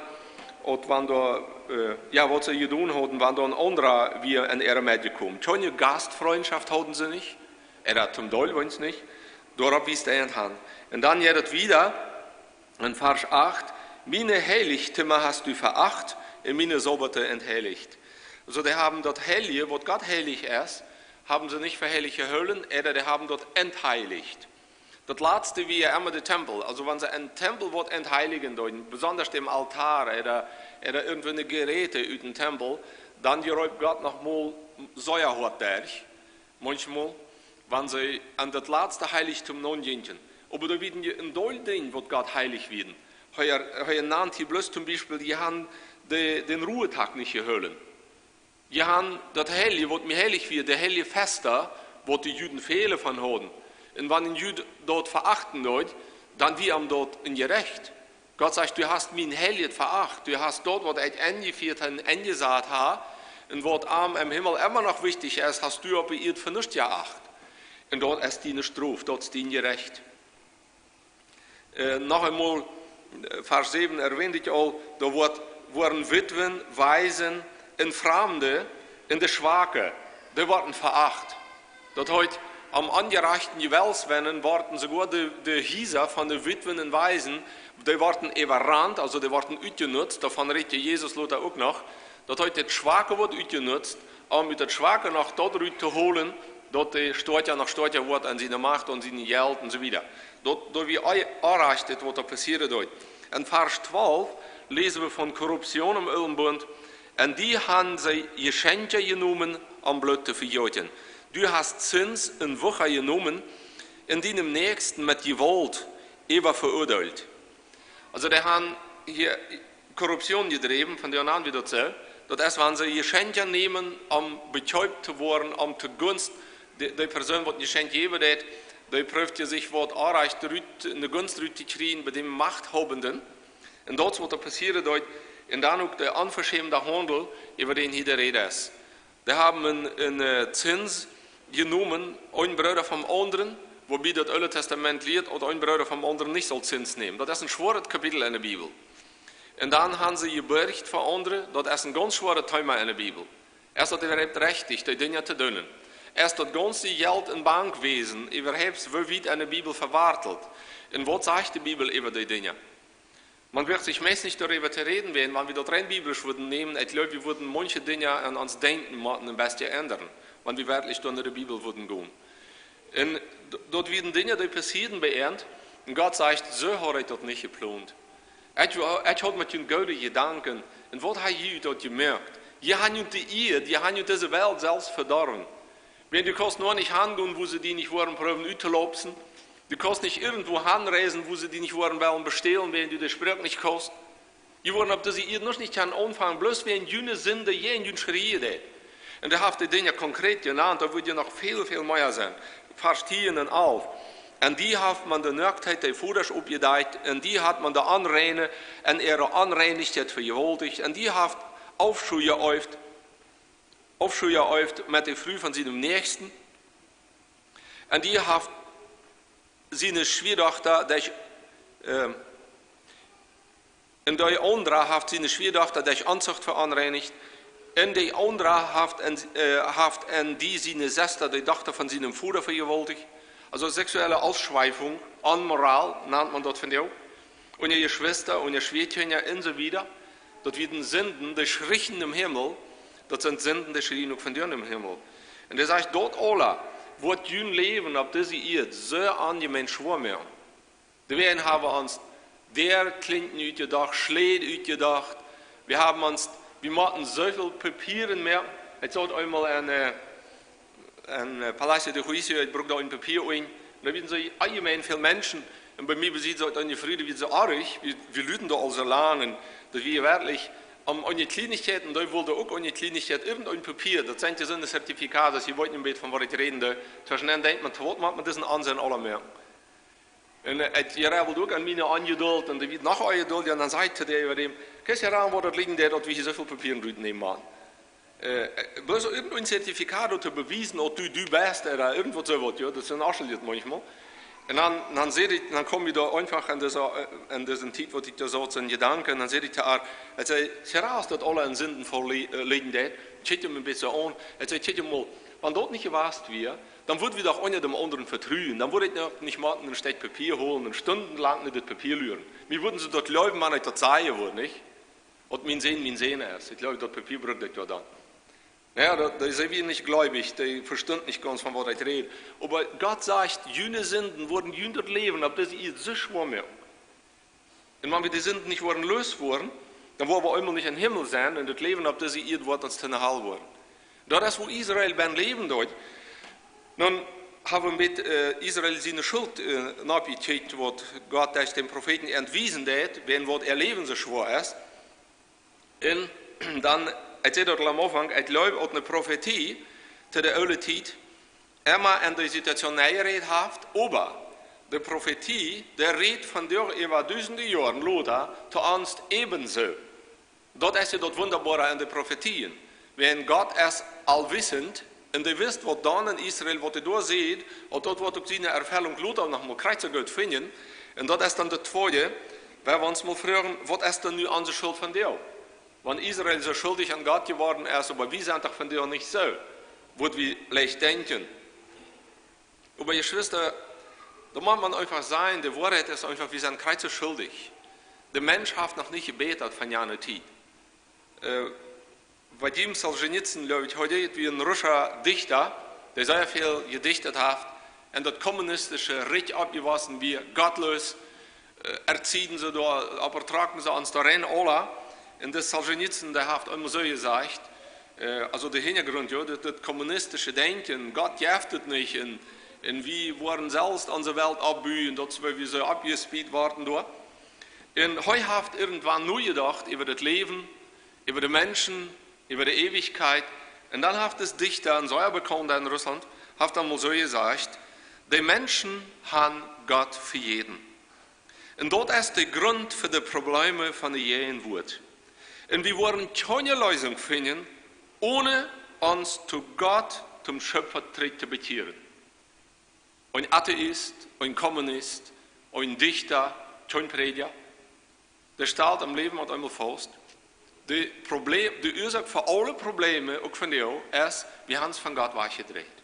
uk wan doa, äh, jo, waut see jedonen hauden, wan doa een aundra wia en äare Medd jekomen. Kjeene Gastfrintschoft hauden see nich, ooda toom Deel weens nich. Doaropp wiest hee an han. Un dan jeit et wieda, en Varsch acht, miene Heilichtüma hast du veracht, un miene Sabbate entheilicht. Aulsoo, dee haben daut Heilje, waut Gott heilich es, haben see nich fa heilich jehoolen, ooda dee haben daut entheilicht. Daut latste wia emma de Tempel. Aulsoo, wan see een Tempel waut entheilijen deeden, besonda dän Altoa, ooda, ooda irjentwelkje Jeräte ut dän Tempel, dan jereep Gott noch mol sea hoat doa. Maunchmol, wan see aun daut latste Heilichtum nojinkjen. Oba doa wieren je een Deel Dinja, waut Gott heilich wieren. Hee, hee nant hia bloos toom Biespel, dee haben de, dän Ruhetag nich jehoolen. Dee haben daut Heilje, waut mie heilich wia, de heilje Festa, waut de Juden väle von hauden. Un wan een Jud daut verachten deed, dan wia am daut een Jerecht. Gott sajcht, du hast mien Heiljet veracht, du hast daut, waut ekj enjefieet un enjesat hab, un waut am em Himmel emma noch wichtich es, hast du opp de Ieed fa nuscht jeacht. Un daut es diene Strof, daut es dien Jerecht. Äh, noch eemol, äh, Varsch säwen erwähnt ekj aul, doa woat, woaren Witwen, Waisen un Framde un de Schwake, dee woaren veracht. Daut heet, aum onjerajchten Jewalt, wan, woaren soogoa de, de Hiesa von de Witwen un Waisen, dee woaren äwarant, aulsoo dee woaren utjenutzt, doavon rät Jesus lota uk noch. Daut heet, daut Schwake woat utjenutzt, om ut daut Schwake noch daut rut to holen, daut de Stoakja noch stoakja woat aun siene Macht, aun sien Jelt un soo wieda. Daut, daut wia onjerajcht, waut doa passieren deed. En Varsch twalf läsen wie von Korruption em Oolen Bunt. Un dee haben see Jeschenkja jenomen, om Bloot to vegoten. Du hast Zins un Wucha jenomen un dien Näakjsten met Jewault äwaveruadeelt. Aulsoo, dee haben hia Korruption jedräwen, von doa aun wia daut soo. Daut es, wan see Jeschenkja nämen, om bekjeept to woaren, om to Gunst, de, de Persoon, waut een Jeschenkj jäwen deed, dee proowd sikj waut aunrajcht rut, eene Gunst rut to kjrieen bie dän Machthabenden. Un daut es, waut doa passieren deed. Un dan uk de onveschämde Haundel, äwa dän hia de Räd es. Dee haben een, een, äh, Zins jenomen, een Brooda vom aundren, woabie daut Oole Tastament lieet, daut een Brooda vom aundren nich saul Zins nämen. Daut es een schwoaret Kapitel enne Bibel. Un dan haben see jeborcht fa aundre, daut es een gaunz schwoaret Thema enne Bibel. Es daut äwahaupt rechtich, dee Dinja to doonen? Es daut gaunze Jelt em Bankwäsen äwahaupt, woo wiet enne Bibel vewartelt? Un waut sajcht de Bibel äwa dee Dinja? Maun brukt sikj meist nich doaräwa to räden, wan, wan wie daut rein biblisch wudden nämen, ekj jleew, wie wudden maunche Dinja aun ons Denkjen motten een bät endren, wan wie werkjlich derch de Bibel wudden gonen. Un d-, daut wieren Dinja, dee passieeden bie an, un Gott sajcht, soo haud ekj daut nich jeplont. Ekj, ekj haud met jun goode Jedanken. Un waut ha jie daut jemoakt? Jie han jun de Ieed, jie han jun dise Welt selfst vedorwen. Wan du kaust noch nich hangonen, wua see die nich woaren proowen uttoläpsen. Du kaust nich irjentwua hanreisen, wua see die nich woaren wellen bestälen, wan du de Sproak nich kaust. Jie woaren opp dise Ieed noch nich aunfangen, bloos wäajen june Sind, wäajen jun Schrieed. Un hee haft de Dinja konkret jenant, doa woat je noch väl, väl mea sennen. Varsch tieen un alf. Un die haft maun de Noaktheit de Vodasch oppjedakjt, un die haft maun de Onreine un äare Onreinichkjeit vejewalticht, un die haft Aufscheu jeäft, Aufscheu jeäft met de Fru von sienen Näakjsten, un die haft siene Schwiadochta, dee, äh, un dee aundra haft siene Schwiadochta derch Onzucht veonreinicht, un dee aundra haft en, äh, haft en die siene Sesta, de Dochta von sienen Voda, vejewalticht. Also sexuelle Ausschweifung, Unmoral, nant maun daut vondoag. Unja Jeschwista, unja Schwiakjinja un soo wieda. Daut wieren Sinden, dee schrieejen em Himmel, daut sent Sinden, dee schrieejen uk vondoag em Himmel. Un hee sajcht, daut aules woat jun Läwen opp dise Ieed soo onjemein schwoa moaken. Doawäajen haben wie ons Däakjlinten utjedocht, Schläd utjedocht. Wie haben ons, wie motten soo väl Papieren moaken. Ekj saut eemol en, äh, en, äh, Palacio de Juicio, ekj brukt doa een Papia en. Un doa wieren soo onjemein väl Menschen. Un bie mie besitt soo eene Fru, dee wia soo oajch, wie, wie luden doa aul soo lang. Un daut wia werkjlich om eene Kjlienichkjeit, un dee wull uk eene Kjlienichkjeit, irjent een Papia. Daut sent je soone Zertifikaten, jie weeten een bät von waut ekj räden doo. Tweschen ent denkjt maun, waut moakt maun disen Onsenn aula mea? Un, äh, ekj räd uk aun miene Onjeduld, un dee wia noch onjeduldja, un dan säd ekj to dee äwa däm: "Kjikj, hia aun, woo daut lijen deit, daut wie hia soo väl Papieren rutnämen motten. Äh, äh, bloos irjent een Zertifikat om to bewiesen, daut du, du best, ooda irjent waut soo waut, jo, daut es een Ascheljet maunchmol." Un dan, dan säd ekj, dan kjeem wie doa eefach aun dise, äh, aun dise Tiet, waut ekj doa saut, soone Jedanken, dan säd ekj to äa, ekj säd: "Hia aun, es daut aula en Sinden voll li-, äh, lijen deit?" Kjikjt mie een bät aun. Ekj säd: "Kjikj mol, wan daut nich jewast wia, dan wudd wie doch eena däm aundren vetruen. Dan wudd ekj noch nich mol een Stekj Papia holen un stundenlang no daut Papia luren. Mie wudden see daut jleewen, wan ekj daut sajen wudd, nich? Daut mien Sän mien Sän es. Ekj jleew, daut Papia brukt ekj doa dan." Jo, daut, dee, see wia nich jleewich, dee vestunt nich gaunz, von waut ekj räd. Oba Gott sajcht, june Sinden woaren jun daut Läwen opp dise Ieed soo schwoa moaken. Un wan wie dee Sinden nich woaren looswoaren, dan woa wie eemol nich em Himmel sennen, un daut Läwen opp dise Ieed woat ons to ne Hal woaren. Daut es, woo Israel bennen läwen deed. Nu haben wie met, äh, Israel siene Schult, äh, nopp jekjikjt, waut Gott derch dän Profeeten an wiesen deed, wäajen waut äa Läwen soo schwoa es. Un dan, ekj säd daut aul aum Aunfank, ekj jleew, daut ne Profetie to de oole Tiet emma aun de Situation nenjerät haft, oba de Profetie, dee rät vondoag äwa dusende Joaren lota to ons äwensoo. Daut es je daut Wundaboare aun de Profetien. Wan Gott es allwissend, un dee wist, waut dan en Israel, waut hee doa säd, un daut woat uk siene Erfellunk lota noch mol krakjt soo goot finjen. Un daut es dan daut tweede, wua wie ons mol froagen, waut es dan nu onse Schult vondoag? Wan Israel soo schuldich aun Gott jeworden es, oba wie sent doch vondoag nich soo, wudd wie veleicht denkjen. Oba Jeschwista, doa mott maun eefach sajen, de Woarheit es eefach, wie sent krakjt soo schuldich. De Mensch haft noch nich jebätat von jane Tiet. Äh, Wadim Solschenitsyn, jleew ekj, heet dee, wia een russcha Dichta, dee sea väl jedicht haft, en daut kommunistische Rikj oppjewossen wia, gottloos, äh, erziehen see doa, opp, trocken see ons doa ren aula. Un dis Solschenitsyn, dee haft emma soo jesajcht, äh, also de Hinjagrunt, jo, daut, daut kommunistische Denkjen, Gott jeft et nich, un, un wie woaren selfst onse Welt oppbuen, daut see, wie soo oppjespiet woaren doa. Un hee haft irjentwan nojedocht äwa daut Läwen, äwa de Menschen, äwa de Eewichkjeit. Un dan haft dis Dichta, een sea bekaunda en Russlaunt, haft dan mol soo jesajcht: "De Menschen han Gott vejäten. Un daut es de Grunt fa de Probleme von de Jäajenwuat. Un wie woaren kjeene Leesunk finjen, one ons to Gott, toom Schöpfa, trigj to bekjieren." Een Atheist, een Kommunist, een Dichta, kjeen Prädja. Dee stalt em Läwen met eemol faust: De Problem, de Uasoak fa aule Probleme, uk vondoag, es, wie han ons von Gott wajchjedreit.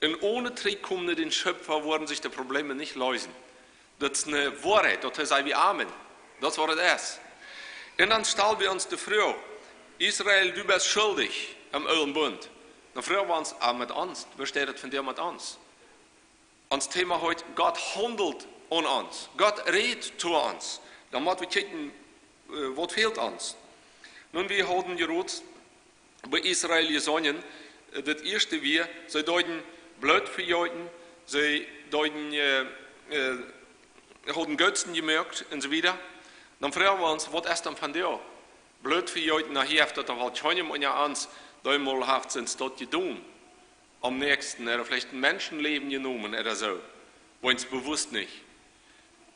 Un one trigjkomen no dän Schöpfa woaren sikj de Probleme nich leesen. Daut es ne Woarheit, daut sajch wie Amen. Daut es waut et es. Un dan stalen wie ons de Froag: Israel, du best schuldich aum oolen Bunt. Dan froagen wie ons, ah, met ons, woo steit et vondoag met ons? Ons Thema heet: Gott haundelt aun ons. Gott rät to ons. Dan mott wie kjikjen, äh, waut fält ons. Nun, wie hauden jrod bie Israel jeseenen, äh, daut ieeschte wia, see deeden Bloot vejeeten, see deeden, äh, äh, hauden Gootsen jemoakt un soo wieda. Dan froagen wie ons, waut es dan vondoag? Bloot vejeeten, na, hia haft daut doch woll kjeenem unja ons, dee mol haft sien Stot jedonen aum Näakjsten, ooda veleicht een Menschenläwen jenomen ooda soo, woo ons bewusst nich.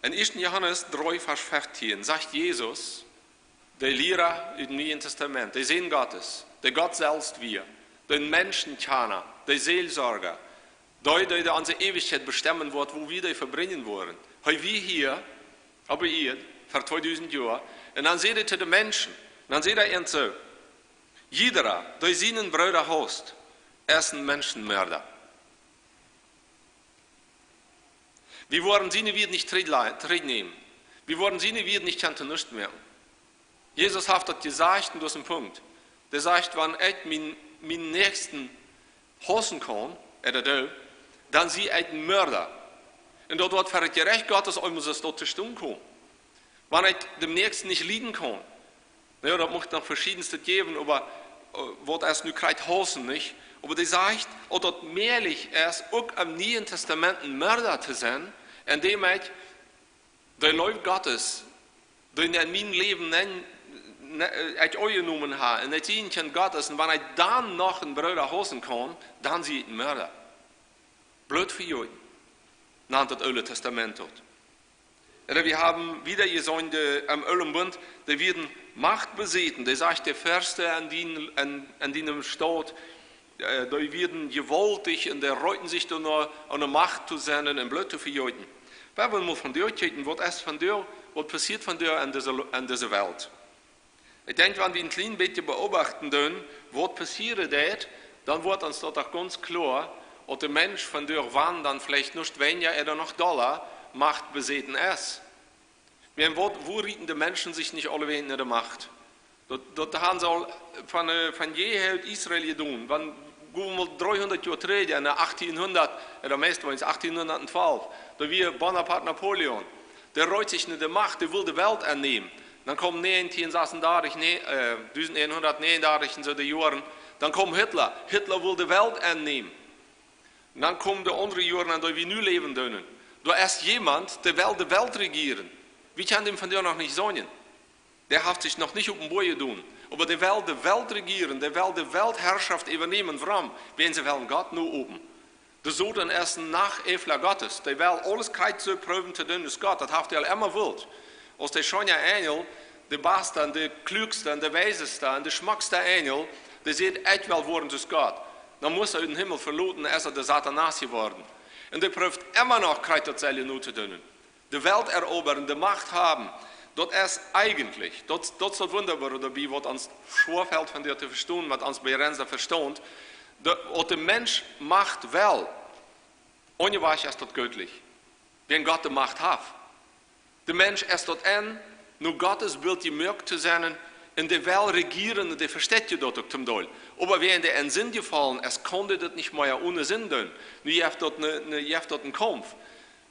En ieeschten Johanes dree, Varsch feftieen, sajcht Jesus, de Liera ut dem Nieen Tastament, de Sän Gottes, de Gott selfst wia, de Menschenkjanna, de Seelsorja, dee, dee onse Eewichkjeit bestemmen woat, woo wie dee vebrinjen woaren. Hee wia hia oppe Ieed ver tweedusent Joa, un dan säd hee to de Menschen, un dan säd hee an soo: Jiedra, dee sienen Brooda haust, es een Menschenmörda. Wie woaren siene Wieed nich trigjla-, trigjnämen. Wie woaren siene Wieed nich kjennen to nuscht moaken. Jesus haft daut jesajcht, un daut es een Punkt. Dee sajcht, wan ekj mienen, mienen Näakjsten hausen kaun, ooda doo, dan sie ekj een Mörda. Un daut woat ver daut Jerecht Gottes eemol soo to stonen komen. Wan ekj dän Näakjsten nich lieden kaun. Na jo, daut mucht noch veschiedenstet jäwen, oba, äh, waut es nu krakjt hausen, nich? Oba dee sajcht, auf daut mäajlich es, uk em Nieen Tastament een Mörda to sennen, endäm ekj de Leew Gottes, dee en mien Läwen nenn, ne-, äh, ekj aunjenomen hab, un ekj sie een Kjint Gottes, un wan ekj dan noch een Brooda hausen kaun, dan sie ekj een Mörda. Bloot vejeeten, nant daut Oole Tastament daut. Ooda wie haben wieda jeseenen, de, em Oolen Bunt, dee wieren Macht besäten, dee sajcht, de Fersten en dien, en, en dienem Staut, äh, dee wieren jewaultich un dee reeten sikj doano, aun de Macht to sennen un Bloot to vejeeten. Wie wellen mol vondoag kjikjen, waut es vondoag, waut passieet vondoag en dise, en dise Welt. Ekj denkj, wan wie een kjlien bät beobachten doonen, waut passieren deit, dan woat ons daut doch gaunz kloa, auf de Mensch vondoag, wan dan veleicht nich weinja ooda noch dolla Macht besäten es. Wiels waut, woo rieten de Menschen sikj nich aulewäajen no de Macht? Daut, daut haben see aul von, äh, von jeher ut Israel jedonen. Wan, go wie mol dreehundat Joa trigj, en achtieenhundat, ooda meist woll es achtieenhundattwalf, doa wia Bonaparte Napoleon. Dee reet sikj no de Macht, dee wull de Welt ennämen. Dan kjeem näajentieen sasendartich, nä-, äh, dusent näajenhundatnäajendartich un soo de Joaren. Dan kjeem Hitler. Hitler wull de Welt ennämen. Dan kjeemen de aundre Joaren, en dee wie nu läwen doonen. Doa es jemaunt, dee well de Welt rejieren. Wie kjennen däm vondoag noch nich seenen? Dee haft sikj noch nich openboa jedonen. Oba dee well de Welt rejieren, dee well de Weltherrschaft äwanämen. Wuarom? Wiels see wellen Gott noäten. De Soton es een Nacheefla Gottes. Dee well aules krakjt soo proowen to doonen aus Gott. Daut haft hee aul emma jewult. Aus de scheena Enjel, de baste un de kluakste un de weiseste un de schmockste Enjel, dee säd: "Ekj well woaren aus Gott." Dan must hee dän Himmel veloten, es hee de Satanas jeworden. Un dee proowt emma noch krakjt daut selwje notodoonen. De Welt erobren, de Macht haben, daut es eejentlich, daut, daut es daut Wundaboare doabie, waut ons schwoa felt vondoag to vestonen, met ons begrenzten Vestaunt, daut, waut de Mensch Macht well, onen Wajch es daut göttlich, wiels Gott de Macht haft. De Mensch es daut en, no Gottes Bilt jemoakt to sennen, un dee well rejieren, un dee vesteit je daut uk toom Deel. Oba wiels dee en Sind jefollen es, kaun dee daut nich mea onen Sind doonen. Nu jeft daut een, een, jeft daut een Kaumf.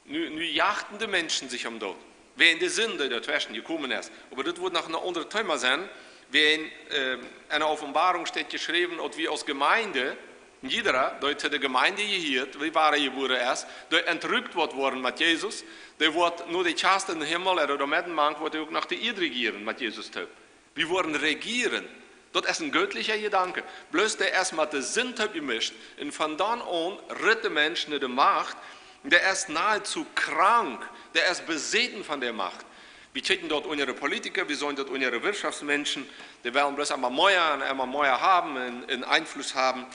Nu, nu jachten de Menschen sikj om daut. Wäajen de Sind, dee doatweschen jekomen es. Oba daut woat noch een aundret Thema sennen. Wäajen, äh, en de Openboarunk steit jeschräwen, daut wie aus Jemeent, jiedra, dee to de Jemeent jehieet, dee wada jebuaren es, dee entrückt woat woaren met Jesus, dee woat no de Kjast em Himmel, ooda doa medden mank, woat hee uk noch de Ieed rejieren met Jesus toop. Wie woaren rejieren. Daut es een göttlicha Jedanke. Bloos dee es met de Sind toop jemischt. Un von dan aun ritt de Mensch no de Macht. Dee es nahezu krank. Dee es besäten von de Macht. Wie kjikjen daut unja de Politiker, wie seenen daut unja de Wirtschaftsmenschen. Dee wellen bloos emma mea un emma mea haben un, un Einfluss haben.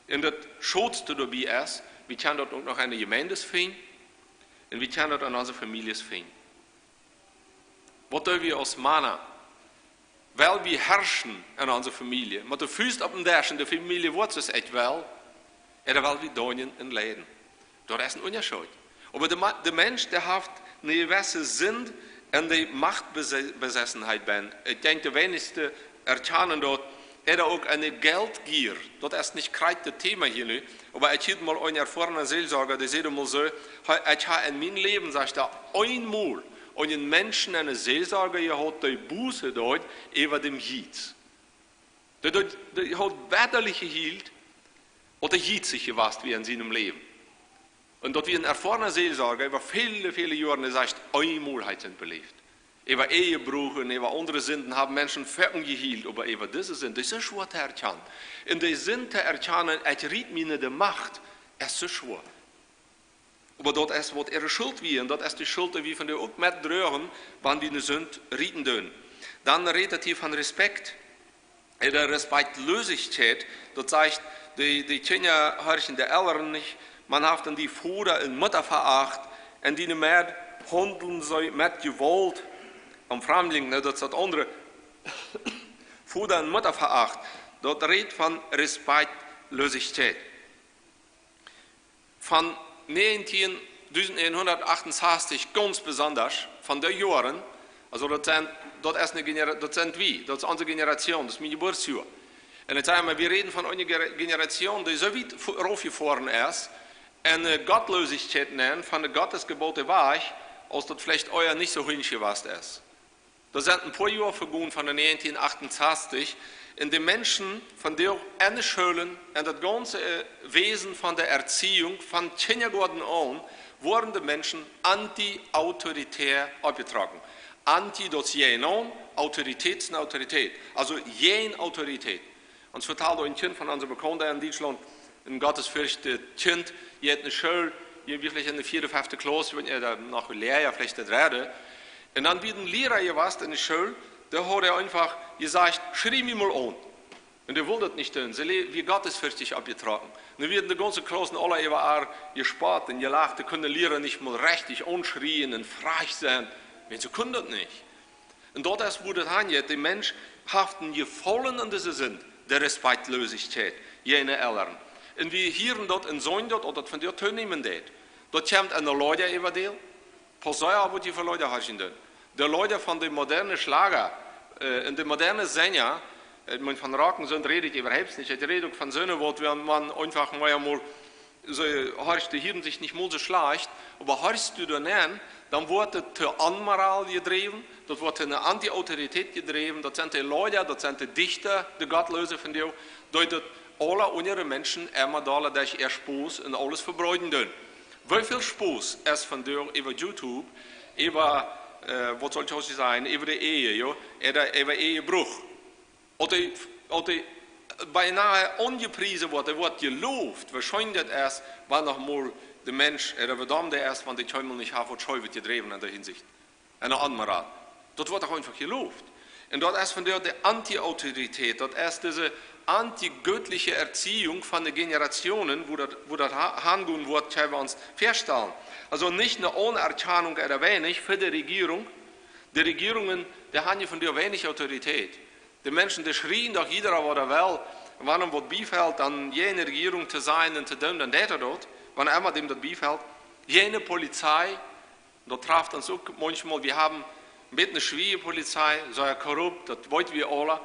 Un daut Scheenste doabie es, wie kjennen daut uk noch en de Jemeent finjen. Un wie kjennen daut en onse Famieljes finjen. Waut doo wie aus Mana? Well wie herrschen en onse Famielje? Met de Fust oppem Desch un de Famielje woat soo aus ekj well? Ooda well wie deenen un leiden? Daut es een Unjascheet. Oba de Ma-, de Mensch, dee haft eene jewesse Sind un de Machtbese-, Besessenheit bennen. Ekj denkj, de weinichste erkjanen daut, ooda uk eene Jeltjia. Daut es nich krakjt daut Thema hia nu, oba ekj hieed mol een erfoarna Seelsorja, dee säd mol soo: "Hee, ekj hab en mien Läwen," sajcht hee, "eemol Aun een Mensch, een Seelsorger, dee haud de Buße doa äwa däm Jiez. Dee, dee, dee haud werkjlich jehielt, daut hee jiezich jewast wia en sienem Läwen. Un daut wia een erfoarna Seelsorger äwa väle, väle Joaren, dee sajcht, eemol haft hee daut beläft. Äwa Ehebruch un äwa aundre Sinden haben Menschen foaken jehielt, oba äwa dise Sind, dee es soo schwoa to erkjanen. Un dee Sind to erkjanen, ekj riet mie no de Macht, es soo schwoa. Oba daut es waut äare Schult wia, un daut es de Schult, dee wie vondoag uk met droagen, wan wie ne Sind rieten doonen. Dan rät hee hia von Respekt, äh, de Respektlosichkjeit, daut sajcht, de, de Kjinja horchen de Elren nich, maun haft an die Voda un Mutta veacht, un diene Mäd haundlen see met Jewault aum Framdling, nä, daut es daut aundre. Voda un Mutta veacht, daut rät von Respektlosichkjeit. Von näajentieen, dusent näajenhundat achtensastich gaunz besonda, von dee Joaren, aulsoo daut sent, daut es ne Genera-, daut sent wie, daut es onse Generation, daut es mien Jeburtsjoa. Un ekj saj mau, wie räden von eene Gere-, Generation, dee soo wiet fu-, raufjefoaren es, un, äh, Gottlosichkjeit nenn, von de Gottesjebote wajch, aus daut veleicht ea nich soo hunjsch jewast es. Doa sent een poa Joa vegonen von de näajentieen achtensastich, un de Menschen von dee enne Schoolen un daut gaunze, äh, Wäsen von de Erziehung, von Kjinjagoaden aun, worden de Menschen anti-autoritär oppjetrocken. Anti, daut es jäajenaun, Autoritäten, Autoritäten. Aulsoo jäajen Autoritäten. Ons vetald een Kjint von onse Bekannte en Dietschlaunt, een gottesfürchtjet Kjint, jeit no School, jie veleicht enne vieede, fefte Klauss, wan jie doa noch Leara veleicht daut räden. Un dan wia een Leara jewast enne School, dee haud eenfach jesajcht, schrie mie mol aun. Un dee wull daut nich doonen, see le-, wia gottesfürchtich oppjetrocken. Nu worden de gaunze Klaussen aula äwa äa jespott un jelacht, dee kunnen de Leara nich mol rajcht aunschrieen un frakj sennen, wiels see kunnen daut nich. Un daut es, woo daut aunjeit. De Mensch haft een Jefaulen aun dise Sind, de Respektlosichkjeit jäajen de Elren. Un wie hieren daut un seenen daut, daut daut vondoag toonämen deit. Daut kjemt aun de Leeda äwa dee. Pass opp, waut jie fa Leeda horchen doonen. De Leeda von de moderne Schlaga, äh, un de moderne Senja, äh, wan von Rocken sent, räd ekj äwahaupt nich. Ekj räd uk von soone, waut wan maun eenfach mau emol soo, horcht, dee hieren sikj nich mol soo schlajcht, oba horchst du dan aun, dan woat et to Onmoral jedräwen, daut woat to eene Anti-Autorität jedräwen, daut sent de Leeda, daut sent de Dichta, de Gottloose vondoag, dee daut aula unja de Menschen emma dolla derch äa Spos un aules vebreeden doonen. Woo väl Spos es vondoag äwa YouTube, äwa, äh, waut saul ekj sajen, äwa de Ehe, jo, äwa, äwa Ehebruch. Daut dee, daut dee beinahe aunjepriesen woat, dee woat jeloft, woo scheen daut es, wan noch mol de Mensch, äh, de Vedaumde es, wan dee kjeenmol nich haft waut Schäwet jedräwen en dee Hinsicht. En de Onmoral. Daut woat doch eenfach jeloft. Un daut es vondoag de Anti-Autorität, daut es dise antigottliche Erziehung von de Generationen, woo daut, woo daut ha-, hangonen woat, kjenn wie ons väastalen. Aulsoo nich eene Aunerkjanunk ooda weinich fa de Rejierunk. De Rejierungen, dee haben je vondoag weinich Autorität. De Menschen, dee schrieen doch jieda waut hee well. Un wan am waut biefelt, dan jäajen de Rejierunk to sennen un to doonen, dan deit hee daut. Wan emma däm daut biefelt. Jäajen de Polizei, daut traft ons uk maunchmol, wie haben een bät eene schwoare Polizei, sea korrupt, daut weet wie aula.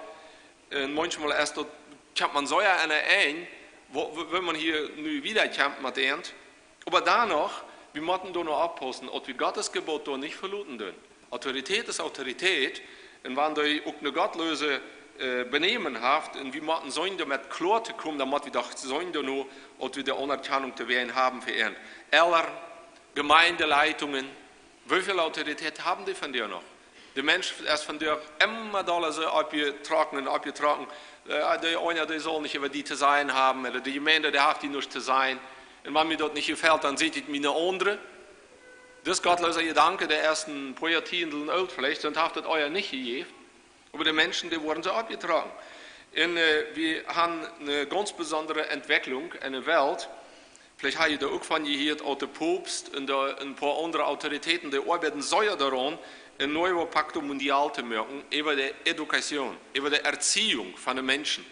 Un maunchmol es daut, kjemt maun soo aun een Enj, woo, woo, woo maun hia nu wieda kjemt met an. Oba dan noch, wie motten doa noch oppaussen, daut wie Gottes Jebott doa nich veloten doonen. Autorität es Autorität, un wan dee uk een gottloset, äh, Benämen haft, un wie motten seenen doamet kloa to komen, dan mott wie doch seenen doano, daut wie de Aunerkjanunk to wäajen haben fa an. Elren, Jemeendeleitungen, woo väl Autorität haben dee vondoag noch? De Mensch es vondoag emma dolla soo oppjetrocken un oppjetrocken. Äh, de eena, dee saul nich äwa die to sennen haben, ooda de Jemeent, dee haft die nuscht to sennen. Un wan mie daut nich jefelt, dan saj ekj mie eene aundre. Dis gottloosa Jedanke, dee es een poa Joatieende oolt veleicht, un haft daut ea nich jejäft. Oba de Menschen, dee woaren soo oppjetrocken. Un, äh, wie haben eene gaunz besondre Entwicklung en de Welt. Veleicht hab jie doa uk von jehieet, uk de Poopst un de, een poa aundre Autoritäten, dee oabeiden sea doaraun, een nuevo Pacto Mundial to moaken, äwa de Education, äwa de Erziehung von de Menschen.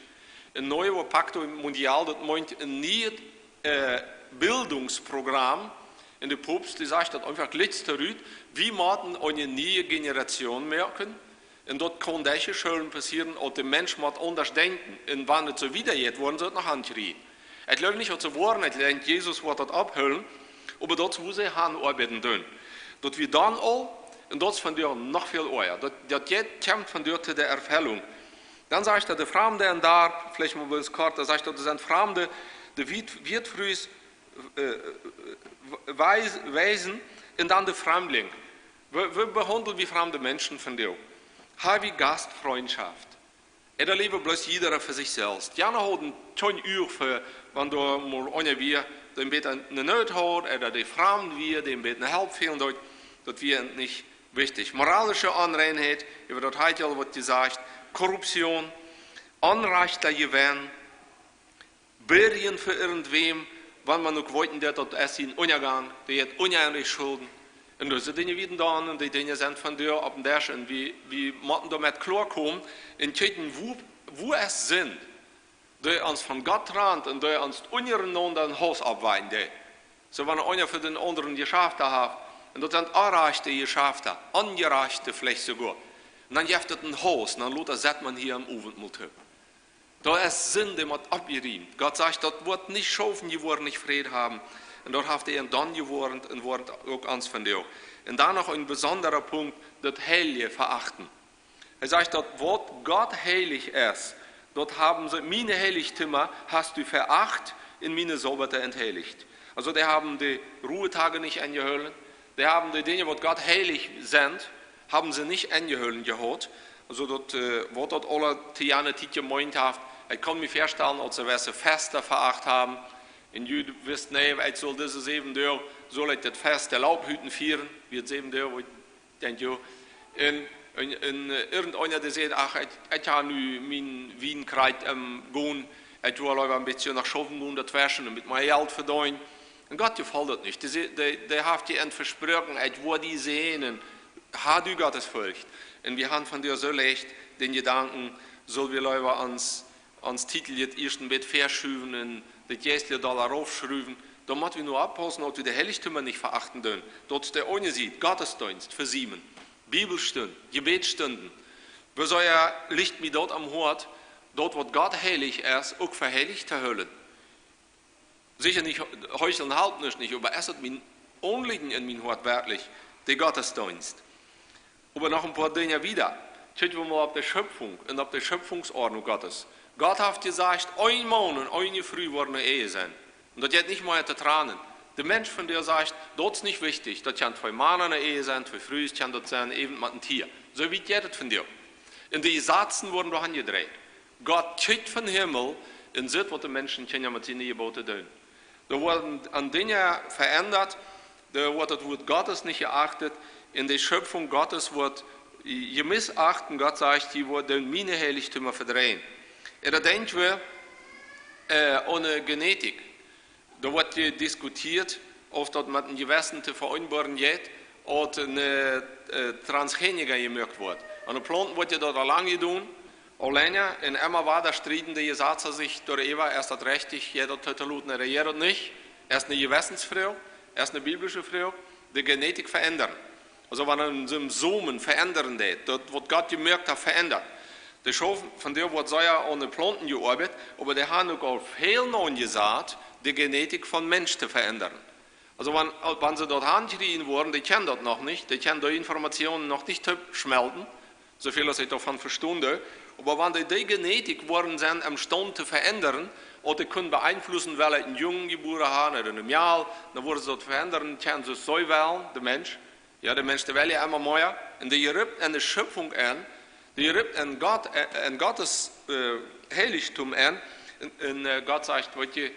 Een nuevo Pacto Mundial, daut meent een nieet, äh, Bildungsprogramm. Un de Poopst, dee sajcht daut eenfach glieks rut, wie motten eene niee Generation moaken, un daut kaun derch de Schoolen passieren, daut de Mensch mott aundasch denkjen. Un wan et soo wieda jeit, woaren see et noch ankjrieen. Ekj jleew nich, daut see woaren, ekj denkj, Jesus woat daut opphoolen, oba daut es, woo see han oabeiden doonen. Daut wie dan aul Un daut es vondoag noch väl oaja. Daut, daut jeit, kjemt vondoag to de Erfellunk. Dan sajcht hee, de Framde em Darp, veleicht mau bloos kort, dan sajcht hee, daut sent Framde, de Wiet-, Wietfrues, äh, Weis-, Weisen un dan de Framdlinj. Woo, woo behaundel wie framde Menschen vondoag? Ha wie Gastfreundschaft? Ooda läft bloos jieda fa sikj selfst? Jana hauden kjeen Uag fa, wan doa mol eena wia, dee een bät eene Noot haud, ooda dee framd wia, dee een bät Help fälen deed, daut wia nich wichtich. Moralische Onreinheit, äwa daut haud ekj aul waut jesajcht, Korruption, onrajchta Jewenn, bäden fa irjentwäm, wan maun uk weet, daut daut es een Unjagank, dee haft unjaendlich Schulden. Un dise Dinja wieren dan, un dee Dinja sent vondoag oppem Desch, un wie, wie motten doamet kloakomen, un kjikjen, woo, woo es Sind, dee ons von Gott trant un dee ons unjarenaunda een Hauss oppweiden deit. Soo, wan eena fa dän aundren Jeschafta haft, un daut sent onrajchte Jeschafta, onjerajchte veleicht soogoa. Un dan jeft et een Hauss, un dan lota sett maun hia aum Owentmol toop. Daut es Sind, dee mott oppjerieemt. Gott sajcht, daut woat nich schaufen, jie woaren nich Fräd haben. Un daut haft hee dan jewoarnt un woarnt uk ons vondoag. Un dan noch een besondra Punkt, daut Heilje veachten. Hee sajcht, daut waut Gott heilich es, daut haben see, miene Heiligtümer hast du veracht, un miene Sabbate entheilicht. Aulsoo, dee haben de Ruhetage nich enjehoolen. Dee haben de Dinja, waut Gott heilich sent, haben see nich enjehoolen jehaut. Aulsoo daut, äh, waut daut aula to jane Tiet jemeent haft, ekj kaun mie väastalen, aus see jewesse Festa veacht haben. Un jie wissten, nä, ekj saul dise säwen Doag, saul ekj daut Fest de Laubhütten fieren, wia et säwen Doag, woo ekj denkj, jo. Un, un, un, äh, irjenteena, dee sajcht, ach, ekj, ekj hab nu mien Wien krakjt em Gonen, ekj well leewa een bät no schaufen gonen, daut tweschen, un met mien Jelt vedeenen. Un Gott jefelt daut nich. Dee, dee, dee haft die een Vesproaken, ekj woa die säajnen, ha du Gottesfurcht. Un wie haben vondoag soo leicht dän Jedanken, sell wie leewa ons, ons Titel ieescht een bät veschuwen un daut Jeistliche doa raufschruwen. Dan mott wie nu oppaussen, daut wie de Heiligtümer nich veachten doonen. Daut es de eene Sied, Gottesdeenst, vesiemen, Bibelstund, Jebädstunden. Woo sea licht mie daut aum Hoat, daut waut Gott heilich es, uk fa heilich to hoolen. Secha nich, heucheln halpt nuscht nich, oba es et mien Aunlieden en mien Hoat werkjlich, de Gottesdeenst? Oba noch een poa Dinja wieda. Kjikj wie mol opp de Schöpfunk un opp de Schöpfungsordnunk Gottes. Gott haft jesajcht, een Maun un eene Fru woaren ne Ehe sennen. Un daut jeit nich mea to trannen. De Mensch vondoag sajcht, daut es nich wichtich. Daut kjennen twee Mana ne Ehe sennen, twee Frues kjennen daut sennen, äwent met een Tia. Soo wiet jeit et vondoag. Un de Jesazen woaren doahan jedreit. Gott kjikjt vom Himmel un sitt, waut de Menschenkjinja met siene Jebote doonen. Doa woaren aun Dinja veendat, doa woat daut Wuat Gottes nich jeacht, un de Schöpfunk Gottes woat jemissacht, un Gott sajcht, jie woaren miene Heiligtümer vedreien. Un doa denkj wie, äh, aun de Genetik. Doa woat je diskutieet, auf daut met een Jewessen to ve'enboaren jeit, aus een, äh, äh, Transgeniker jemoakt woat. Aun de Plaunten woat je daut aul lang jedonen, aul lenja, un emma wada strieden de Jesazen sikj doaräwa, es daut rechtich, jeit daut to loten, ooda jeit daut nich, es ne Jewessensfroag, es ne biblische Froag, de Genetik veendren. Aulsoo, wan een Somen veendren deit, daut waut Gott jemoakt haft, veendat. De School vondoag woat sea aun de Plaunten jeoabeit, oba dee haben uk aul väl nojesat, de Genetik vom Mensch to veendren. Aulsoo, wan, wan see daut hankjrieen woaren, dee kjennen daut noch nich, dee kjennen dee Informationen noch nich toopschmelten, soo väl aus ekj doavon vestonen doo. Oba wan dee, dee Genetik woaren sennen emstaund to veendren, ooda dee kjennen beeinflussen, well ekj een Jung jebuaren hab ooda een Mejal, dan woaren see daut veendren, kjennen see soo wellen, de Mensch. Jo, de Mensch, dee well je emma mea. Un dee jript aun de Schöpfunk aun, dee jript aun Gott, äh, aun Gottes, äh, Heiligtum aun. Un, un, äh, Gott sajcht, weetst du,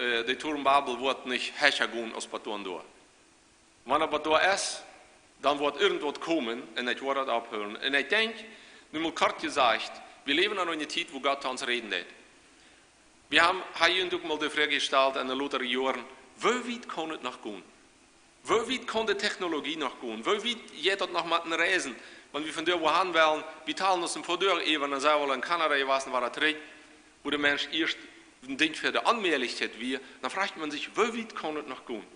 äh, de Toren Babel woat nich hecha gonen aus bat doa. Wan et bat doa es, dan woat irjentwaut komen un ekj woa daut ophoolen. Un ekj denkj, nu mol kort jesajcht, wie läwen en eene Tiet, wua Gott to ons räden deit. Wie haben, haben ons uk mol de Froag jestalt en de latste Joaren, woo wiet kaun et noch gonen? Woo wiet kaun de Technologie noch gonen? Woo wiet jeit daut noch met een Reisen? Wan wie vondoag wua han wellen, wie talen ons een poa Doag äwa, dan sent wie aul en Kanada jewast, wua daut räakjt, wua de Mensch ieescht denkjt, fa de Onmäajlichkjeit wia, dan froagt maun sikj, woo wiet kaun et noch gonen?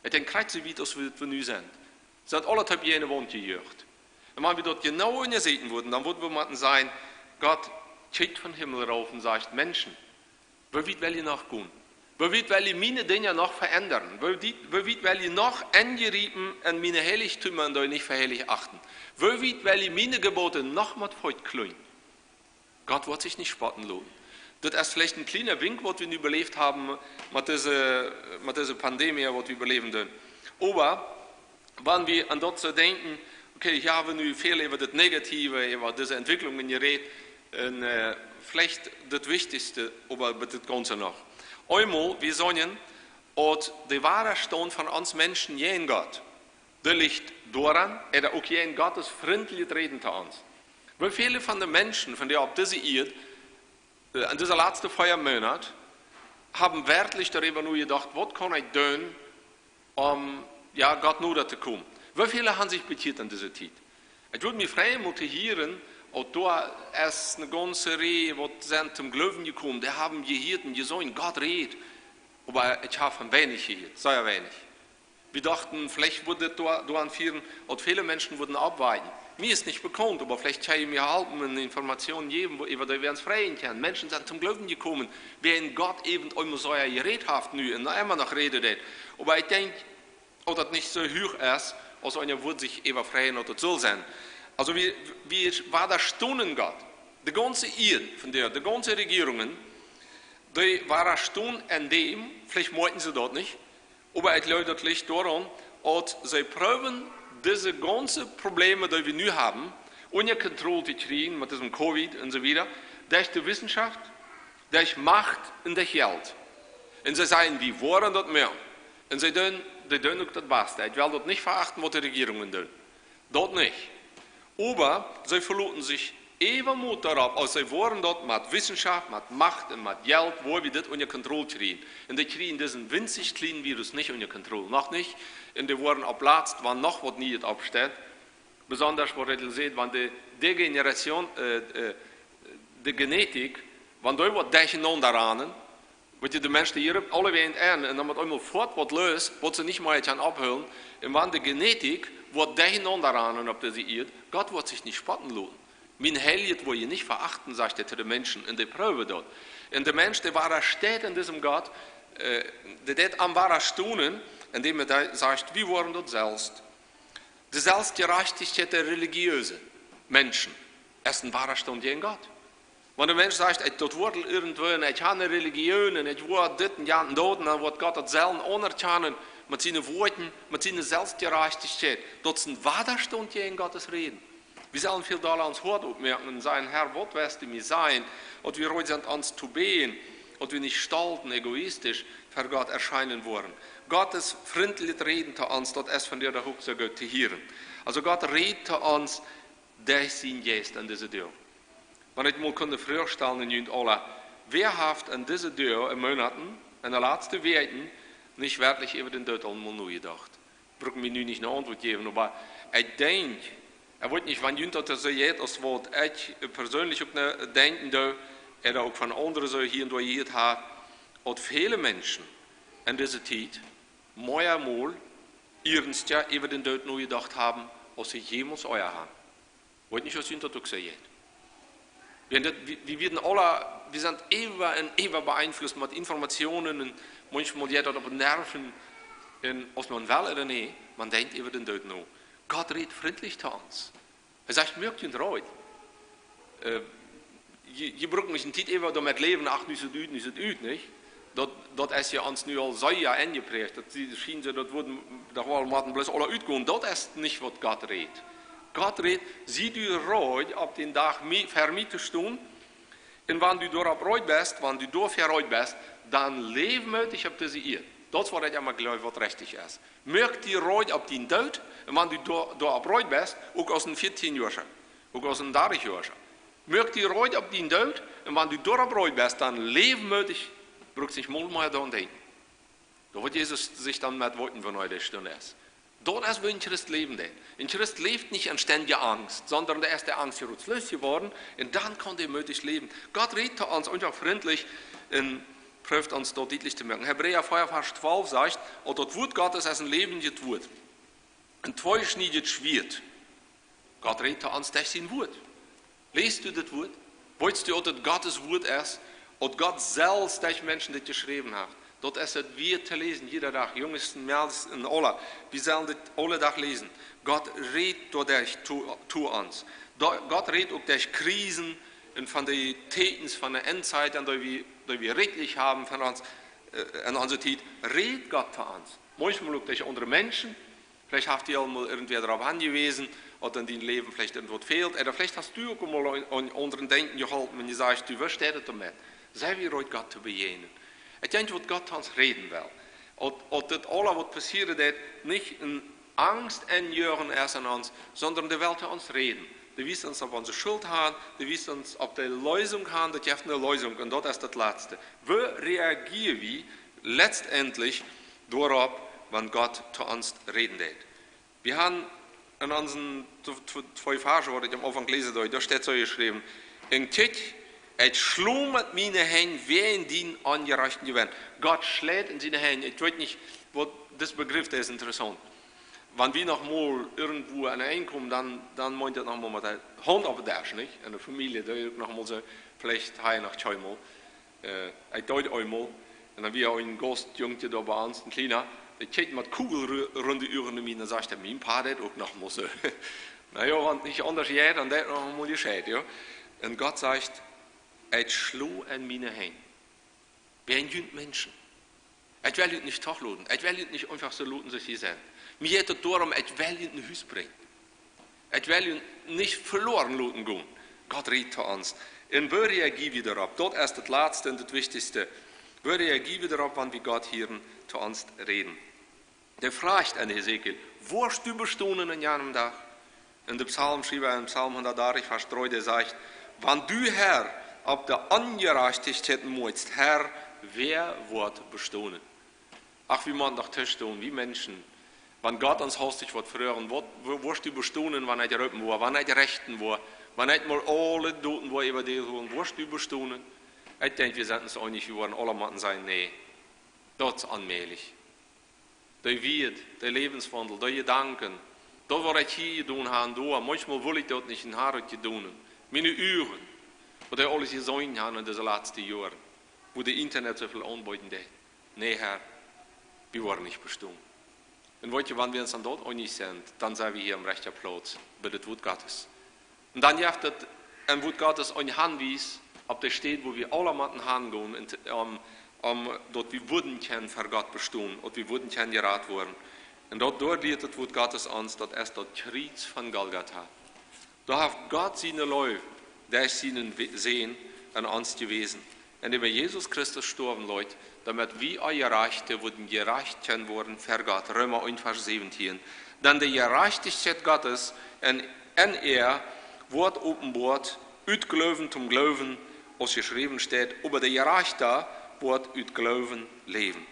Ekj denkj, krakjt soo wiet aus wie, wie nu sent. Sent aule Tiet bie eene Waunt jejoacht. Un wan wie daut jeneiw unjasäkjen wudden, dan wudden wie motten sajen, Gott kjikjt vom Himmel rauf un sajcht, Menschen, woo wiet well jie noch gonen? Woo wiet well jie miene Dinja noch veendren? Woo wiet, woo wiet well jie noch enjriepen en miene Heilichtüma un dee nich fa heilich achten? Woo wiet well jie miene Jebote noch met Feet kjlunjen? Gott woat sikj nich spotten loten. Daut es veleicht een kjliena Wink, waut wie nu beläft haben met dise, met dise Pandemie, waut wie beläwen doonen. Oba wan wie aun daut soo denkjen, okay, hia hab wie nu väl äwa daut Negative, äwa dise Entwicklungen jerät, un, äh, veleicht daut Wichtichste, oba bie daut Gaunze noch. Eemol, wie sajen, daut de Wadastaunt von ons Menschen jäajen Gott, dee licht doaraun, daut uk jäajen Gott es frintlich räden to ons. Woo väle von de Menschen, von dee opp dise Ieed, äh, en dise latste vea Moonat, haben werkjlich doaräwa nojedocht, waut kaun ekj doonen, om, jo, Gott noda to komen? Woo väle haben sikj bekjieet en dise Tiet? Ekj wudd mie freien, mol to hieren, uk doa es eene gaunze Rieej, waut sent toom Gloowen jekomen, dee haben jehieet un jeseenen, Gott rät. Oba ekj hab von weinich jehieet, sea weinich. Wie dochten, veleicht wudd daut doa, doaraun fieren, daut väle Menschen wudden aufwakjen. Mie es nich bekaunt, oba veleicht kjenn jie mie halpen un Informationen jäwen, woo, äwa dee wie ons freien kjennen. Menschen sent toom Gloowen jekomen, wäajen Gott äwent eemol soo jerät haft nu un emma noch räden deit. Oba ekj denkj, uk daut nich soo huach es, aus eena wudd sikj äwa freien, daut et sull sennen. Aulsoo, wie, wie wadastonen Gott. De gaunze Ieed, von dee, de gaunze Rejierungen, dee wadastonen aun däm, veleicht moakjen see daut nich, oba ekj jleew, daut licht doaraun, daut see proowen, dise gaunze Probleme, dee wie nu haben, unja Kontroll to kjrieen met disem Covid un soo wieda, derch de Wissenschaft, derch Macht un derch Jelt. Un see sajen, wie woaren daut moaken. Un see doonen, dee doonen uk daut Baste. Ekj well daut nich veachten, waut de Rejierungen doonen. Daut nich. Oba see veloten sikj äwamol doaropp, aus see woaren daut met Wissenschaft, met Macht un met Jelt, woo wie dit unja Kontroll kjrieen. Un dee kjrieen disen winzich kjlienen Virus nich unja Kontroll. Noch nich. Un dee woaren opp latst, wan noch waut Nieet oppsteit, besonda waut ekj säd, wan de Degeneration, äh, äh, de Genetik, wan dee woat derchenaunda ranen, weetst du, de Mensch, dee hia aulawäajen aun, un dan met eemol foat waut los, waut see nich mea kjennen aufhoolen, un wan de Genetik woat derchenaunda ranen opp dise Ieed, Gott woat sikj nich spotten loten. Mien Heiljet woa jie nich veachten, sajcht hee to de Menschen, un dee proowen daut. Un de Mensch, dee wadasteit en disem Gott, äh, dee deit am wadastonen, endäm hee sajcht, wie woaren daut selfst. De Selfstjerajchtichkjeit der relijeese Menschen es een Wadastaunt jäajen Gott. Wan de Mensch sajcht, ekj, daut woat irjentwoo, un ekj hab eene Relijoon, un ekj woa dit un jant un daut, un dan woat Gott daut selfst aunerkjanen met siene Woakjen, met siene Selfstjerajchtichkjeit. Daut es een Wadastaunt jäajen Gottes Räden. Wie sellen väl dolla ons Hoat oppmoaken un sajen, Herr, waut woascht du mie sajen? Daut wie reed sent ons to bäden, daut wie nich stolt un egoistisch ver Gott erscheenen woaren. Gott es frintlich räden to ons, daut es von dee doch uk soo goot to hieren. Aulsoo Gott rät to ons derch sienen Jeist en dise Doag. Wan ekj mol kunn de Froag stalen aun junt aula, wäa haft en dise Doag, en Moonaten, en de latste Wäakjen, nich werkjlich äwa dän Doot aul mol nojedocht? Bruck mie nu nich eene Auntwuat jäwen, oba ekj denkj, ekj weet nich, wan junt daut soo jeit, aus waut ekj perseenlich uk no denkjen doo, ooda uk von aundre soo hia un doa jehieet hab, daut väle Menschen en dise Tiet mea mol ernstja äwa dän Doot nojedocht haben, aus see jemols ea haben. Weet nich, aus junt daut uk soo jeit. Wie, wie, wie wieren aula, wie sent äwa un äwa beeinflusst met Informationen un maunchmol jeit daut opp de Nerven. Un aus maun well ooda nä, maun denkjt äwa dän Doot no. Gott rät frintlich to ons. Hee sajcht, moakt junt reed. Äh, jie, jie brucken nich eene Tiet äwa doamet läwen, ach, nu es et ut, nu es et ut, nich? Daut, daut es jo ons nu aul sea enjepräacht. Daut sie, schient soo, daut wudd doch woll motten bloos aula utgonen. Daut es nich, waut Gott rät. Gott rät, sie du reed, opp dän Dach mie, ver mie to stonen. Un wan du doaropp reed best, wan du doafäa reed best, dan läw mootich opp dise Ieed. Daut es, waut ekj emma jleew, waut rechtich es. Moak die reed opp dien Doot, un wan du doa, doaropp reed best, uk aus een vieetienjoascha, uk aus een dartichjoascha. Moak die reed opp dien Doot, un wan du doaropp reed best, dan läw mootich, bruckst nich mol mea doaraun denkjen. Doa woat Jesus sikj dan met weeten, wanea de Stund es. Daut es, woo een Christ läwen deit. Een Christ läft nich en stendje Angst, sonda doa es de Angst jrods loos jeworden, un dan kaun dee mootich läwen. Gott rät to ons eefach frintlich un prooft ons daut dietlich to moaken. Hebräa vea, Varsch twalf sajcht, un daut Wuat Gottes es een läwendjet Wuat. Een tweeschniedjet Schwieet. Gott rät to ons derch sien Wuat. Läst du daut Wuat? Weetst du, daut et Gottes Wuat es? Daut Gott selfst derch Menschen dit jeschräwen haft. Daut es daut wieet to läsen, jieda Dach, Junges un Mejales un aula. Wie sellen dit aule Dach läsen. Gott rät doaderch to, to ons. Do, Gott rät uk derch Krisen un von de Tieekjens von de Endzeit, aun dee wie, dee wie rikjlich haben von ons, äh, en onse Tiet, rät Gott to ons. Maunchmol uk derch aundre Menschen. Veleicht haft die aul mol irjentwäa doaropp hanjewäsen, daut en dien Läwen veleicht irjentwaut fält. Ooda veleicht hast du uk mol een, een aundren denkjen jeholpen un jesajcht, du, woo steit et doamet? Sent wie reed, Gott to bejäajnen? Ekj denkj, waut Gott to ons räden well. Daut, daut dit aula, waut passieren deit, nich eene Angst enjoagen es aun ons, sonda dee well to ons räden. Dee wiest ons, daut wie onse Schult haben, dee wiest ons, daut wie de Leesunk haben, daut jeft eene Leesunk. Un daut es daut latste. Woo reagieren wie letztendlich doaropp, wan Gott to ons räden deit? Wie haben en onse tw-, tw-, twee Varsch, waut ekj aum Aunfank läsen deed, doa steit soo jeschräwen: Un kjikj, ekj schlo met miene Henj wäajen dän Onjerajchten jewenn. Gott schleit en siene Henj. Ekj weet nich, waut dis Begriff, dee es interessaunt. Wan wie noch mol irjentwua aun de Enj komen, dan, dan meent daut noch mol met de Haunt opp dän Desch, nich? En de Famielje, doa uk noch mol soo, veleicht hia noch tweemol. Äh, ekj deed eemol, un dan wia een Gaust, Jungkje doa bie ons, een kjliena, dee kjikjt met kugelrunde Uagen no mie un sajcht: "Mien Pa deit uk noch mol soo." Na jo, wan nich aundasch jeit, dan deit noch mol jescheit, jo. Un Gott sajcht: "Ekj schlo en miene Henj wäajen junt Menschen. Ekj well junt nich doch loten. Ekj well junt nich eefach soo loten, soo aus jie sent. Mie jeit et doarom, ekj well junt no Hus brinjen. Ekj well junt nich veloaren loten gonen." Gott rät to ons. Un woo reagieren wie doaropp? Daut es daut latste un daut wichtichste. Woo reagieren wie doaropp, wan wie Gott hieren to ons räden? Dee froagt aun Hesekiel: "Woascht du bestonen en janem Dach?" Un de Psalmschriewa en Psalm hundatdartich, Varsch dree, dee sajcht: "Wan du, Herr, opp de Onjerajchtichkjeit motst, Herr, wäa woat bestonen?" Ach, wie motten doch toostonen, wie Menschen. Wan Gott ons haustich woat froagen: "Waut, wo-, woascht du bestonen, wan ekj roopen woa, wan ekj rechten woa, wan ekj mol aule Doten woa äwadäl holen, woascht du bestonen?" Ekj denkj, wie sent ons eenich, wie woaren aula motten sajen: "Nä, daut es onmäajlich." Dee Wieed, dee Läwenswaundel, dee Jedanken, daut, waut ekj hia jedonen hab, doa, maunchmol wull ekj daut nich un hab daut jedonen. Miene Uagen, waut dee aules jeseenen haben en dise latste Joaren, woo daut Internet soo väl aunbeeden deit. Nä, Herr, wie woaren nich bestonen. Un weet jie, wan wie ons aun daut eenich sent, dan sent wie hia aum rajchten Plauz, bie daut Wuat Gottes. Un dan jeft et em Wuat Gottes een Hanwies opp de Städ, wua wie aula motten hangonen, un t-, om, om daut wie wudden kjennen ver Gott bestonen, daut wie wudden kjennen jerat woaren. Un daut, doa lieet daut Wuat Gottes ons, daut es daut Kjriez von Golgatha. Doa haft Gott siene Leew derch sienen We-, Sän aun ons jewäsen, endäm hee Jesus Christus stoawen leet, doamet wie Onjerajchte wudden jerajcht kjennen woaren ver Gott. Reema eent, Varsch säwentieen. Denn de Jerajchtichkjeit Gottes en, en am woat openboat ut Gloowen toom Gloowen, aus jeschräwen steit: Oba de Jerajchta woat ut Gloowen läwen.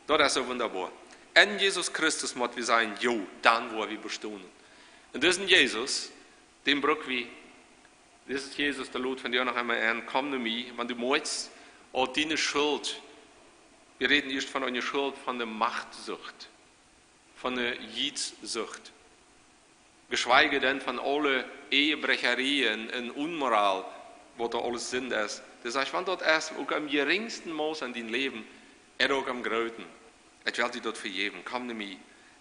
Daut es soo wundaboa. En Jesus Christus mott wie sajen, jo, dan woa wie bestonen. Un disen Jesus, dän bruck wie. Dis es Jesus, dee lot vondoag noch eemol aun: "Komm no mie, wan du motst, aul diene Schult." Wie räden ieescht von eene Schult von de Machtsucht, von de Jietssucht. Geschweige denn von aule Ehebrecherien un Unmoral, waut doa aules Sind es. Daut sajcht, wan daut es, uk aum jerinjsten Mott en dien Läwen, ooda uk aum grooten. Ekj well die daut vejäwen, komm no mie.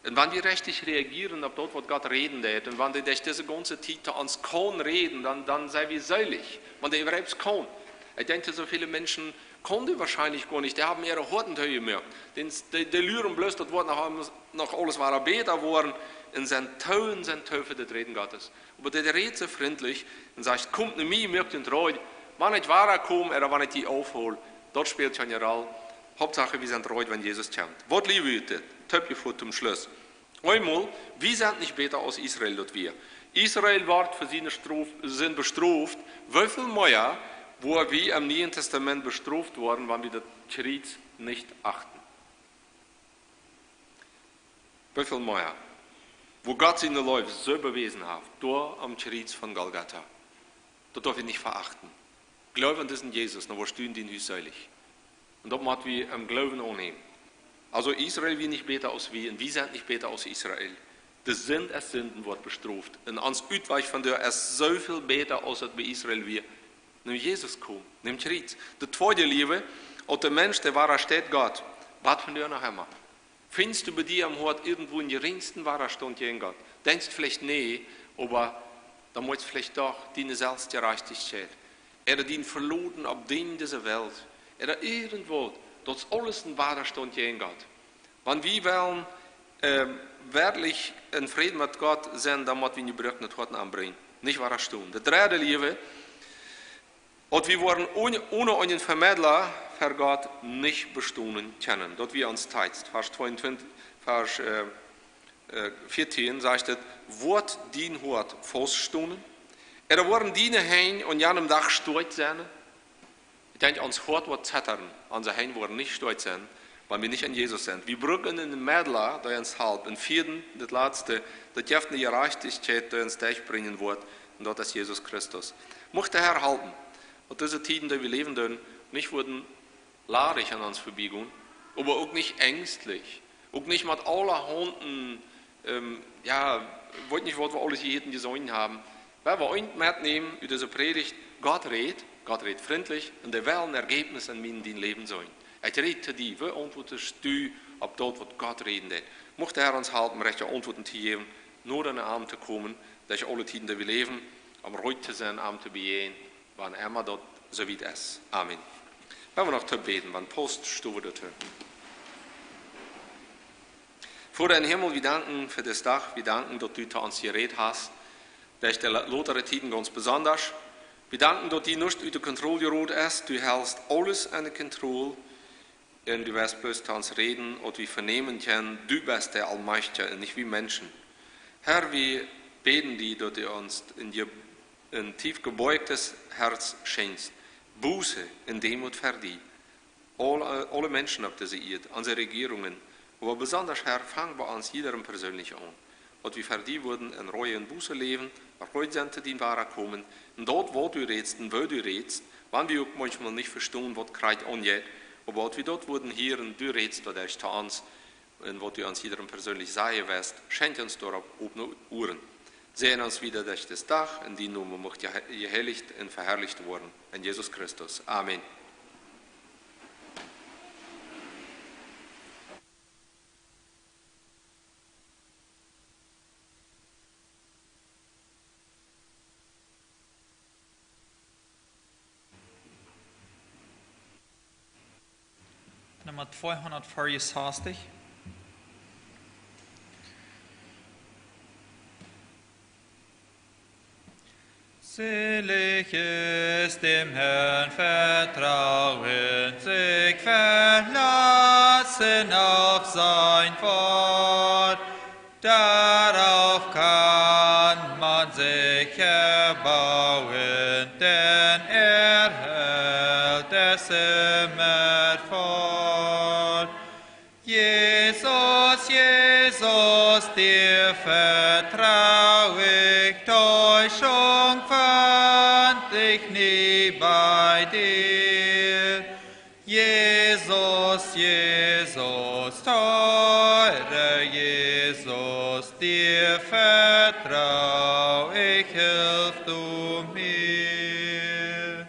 Un wan wie rechtich reagieren opp daut, waut Gott räden deit, un wan dee derch dise gaunze Tiet to ons kaun räden, dan, dan sent wie seelich, wan dee äwahaupt kaun. Ekj denkj, soo väle Menschen kaun dee woascheinlich goanich, dee haben äare Hoaten toojemoakt. Dee, dee, dee luren bloos, daut woat noch, noch aules wada bäta woaren, un sent too, sent too fa daut Räden Gottes. Oba dee rät soo frintlich un sajcht: "Komt no mie, moakt junt reed, wan ekj wada kom ooda wan ekj die aufhol, daut spält kjeene Roll. Hauptsache, wie sent reed, wan Jesus kjemt." Waut lieet wie ut dit? Toopjefoot toom Schluss. Eemol, wie sent nich bäta aus Israel daut wia. Israel wort fa siene Strof, Sind bestroft. Woo väl mea woa wie em Nieen Tastament bestroft woaren, wan wie daut Kjriez nich achten? Woo väl mea, wua Gott siene Leew soo bewäsen haft, doa aum Kjriez von Golgatha. Daut darf wie nich veachten. Gloow aun disen Jesus, dan woascht du en dien Hus seelich. Un daut mott wie em Gloowen aunnämen. Aulsoo Israel wia nich bäta aus wie, un wie sent nich bäta aus Israel. De Sind es Sind un woat bestroft. Un ons Utwajch von doa es soo väl bäta aus et bie Israel wia. Nemm Jesus, komm, nemm Kjriez. De tweede Leew, uk de Mensch, dee wada steit Gott. Waut von die noch emma. Finjst du bie die aum Hoat irjentwua eenen jerinjsten Wadastaunt jäajen Gott? Denkjst veleicht nä, oba dan mott veleicht doch diene Selfstjerajchtichkjeit, ooda dien Veloten opp Dinja dise Welt, ooda irjentwaut, daut es aules een Wadastaunt jäajen Gott. Wan wie wellen, ähm, werkjlich en Fräd met Gott sennen, dan mott wie en jebruakenet Hoat aunbrinjen, nich wadastonen. Daut dredde, leewe, daut wie woaren onen, onen eenen Vemedla ver Gott nich bestonen kjennen. Daut wia ons Text, Varsch tweeuntwintich, Varsch, äh, äh, vieetieen sajcht et: "Woat dien Hoat faust stonen? Ooda woaren diene Henj aun janem Dach stoakj sennen?" Ekj denkj, ons Hoat woat zetren, onse Henj woaren nich stoakj sennen, wan wie nich aun Jesus sent. Wie brucken eenen Medla, dee ons halpt. En vieeden, daut latste, daut jeft eene Jerajchtichkjeit, dee ons derchbrinjen woat, un daut es Jesus Christus. Mucht de Herr halpen, daut dise Tieden, dee wie läwen doonen, nich woaren ladich aun ons verbiegonen, oba uk nich enjstlich, uk nich met aulahaunt, ähm, jo, weet nich, waut wie aules hia hüten jeseenen haben. Wan wie eent metnämen ut dise Prädicht: Gott rät, Gott rät frintlich, un hee well een Ergebnis en mien un dien Läwen seenen. Hee rät to die, woo auntwuatst du opp daut, waut Gott räden deit? Mucht de Herr ons halpen, rajchte Auntwuaten to jäwen, no dän Oamen to komen, daut aule Tieden, dee wie läwen, om reed to sennen, am to bejäajnen, wan emma daut soo wiet es. Amen. Woa wie noch toop bäden, wan Paust stonen wie doatoo. Voda em Himmel, wie danken fa disen Dach. Wie danken, daut du to ons jerät hast, derch de la-, lota Tieden gaunz besonda. Wie danken, daut die nuscht ut de Kontroll jeroden es. Du helst aules aun de Kontroll. Un du woascht bloos to ons räden, daut wie venämen kjennen, du best de Aulmajchtja un nich wie Menschen. Herr, wie bäden die, daut du ons een je-, een tief jeboajchtet Hoat schenkjst, Buße un Demut ver die. Aul-, aule Menschen opp dise Ieed, onse Rejierungen, oba besonda, Herr, fang bie ons jiedrem persönlich aun, daut wie ver die woaren en Roo un Buße läwen, reed sennen to dien Wadakomen, un daut, waut du rätst un woo du rätst, wan wie uk maunchmol nich vestonen, waut krakjt aunjeit, oba daut wie daut woaren hieren, du rätst doaderch to ons, un waut du ons jiedrem persönlich sajen woascht, schenkj ons doaropp opne Uaren. Säajen ons wieda derch disen Dach, un dien Nomen mucht je-, jeheilicht un veharlicht woaren. En Jesus Christus. Amen. Numma tweehundertvierundsechzig. Selig ist dem Herrn vertrauen, sich verlassen auf sein Wort. Darauf kann man sich erbauen, denn er hält es immer fort. Jesus, Jesus, dir vertrau ich, Täuschung fand ich nie bei dir. Jesus, Jesus, teurer Jesus, dir vertrau ich, hilf du mir.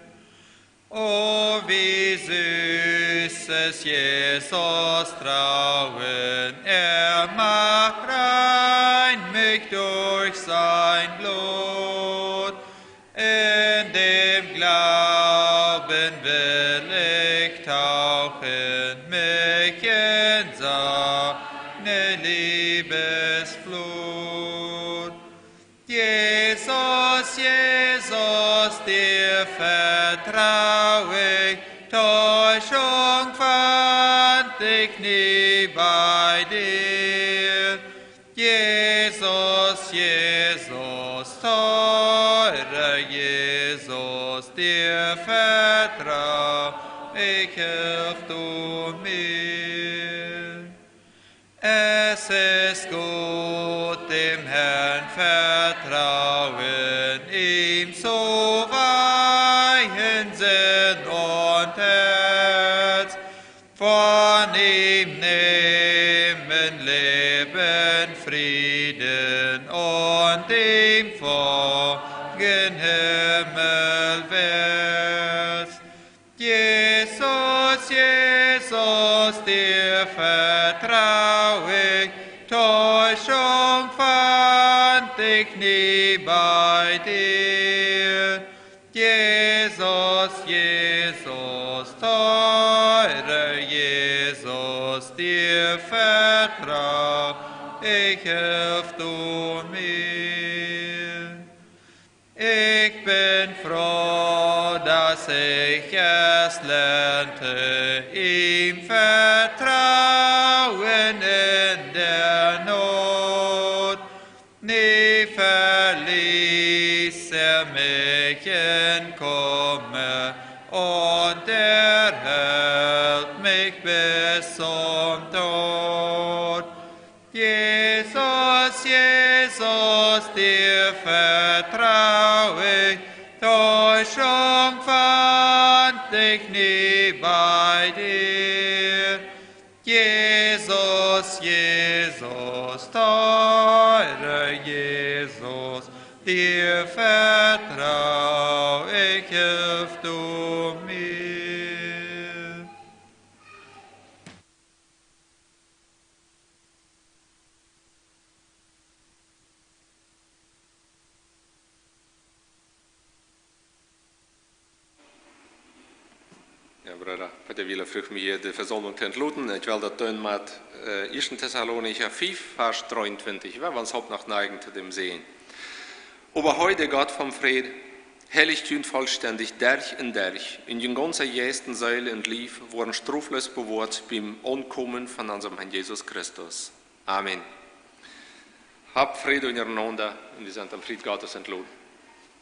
Oh, wie süß es, Jesus trauen, er macht rein mich durch sein Blut. In dem Glauben will ich tauchen, mich in seine Liebesflut. Jesus, Jesus, dir vertrau ich, Täuschung fand ich nie bei dir. Jesus, Jesus, teurer Jesus, dir vertrau ich, hilf du mir. Es ist gut, dem Herrn vertrauen, ihm zu weihen Sinn und Herz. Von ihm nehmen Leben, Frieden und ihm folgen himmelwärts. Jesus, Jesus, dir Herr Jesus, dir vertrau ich auf du mir. Ich bin froh, dass ich es lernte, ihm vertrauen in der Not. Nie verließ er mich in Kummer und er hält mich bis zum Tod. Jesus, Jesus, dir vertrau ich, Täuschung fand ich nie bei dir. Jesus, Jesus, teurer Jesus, dir vertrau ich, hilf du mir. Jo, Brüda, Peter Wieler fruach mie hia de Vesaumlunk to entloten. Ekj well daut doonen met äh, ieeschte Tessalonicha fiew, Varsch dreeuntwintich. Wie wellen ons Haupt noch neigen to däm Säajen. Oba hee, de Gott vom Fräd, heilicht junt vollstendich derch un derch, un jun gaunza Jeist un Seel un Lief woaren strofloos bewoat biem Aunkomen von onsem Herrn Jesus Christus. Amen. Habt Fräd unjarenaunda un wie sent em Fräd Gottes entloten.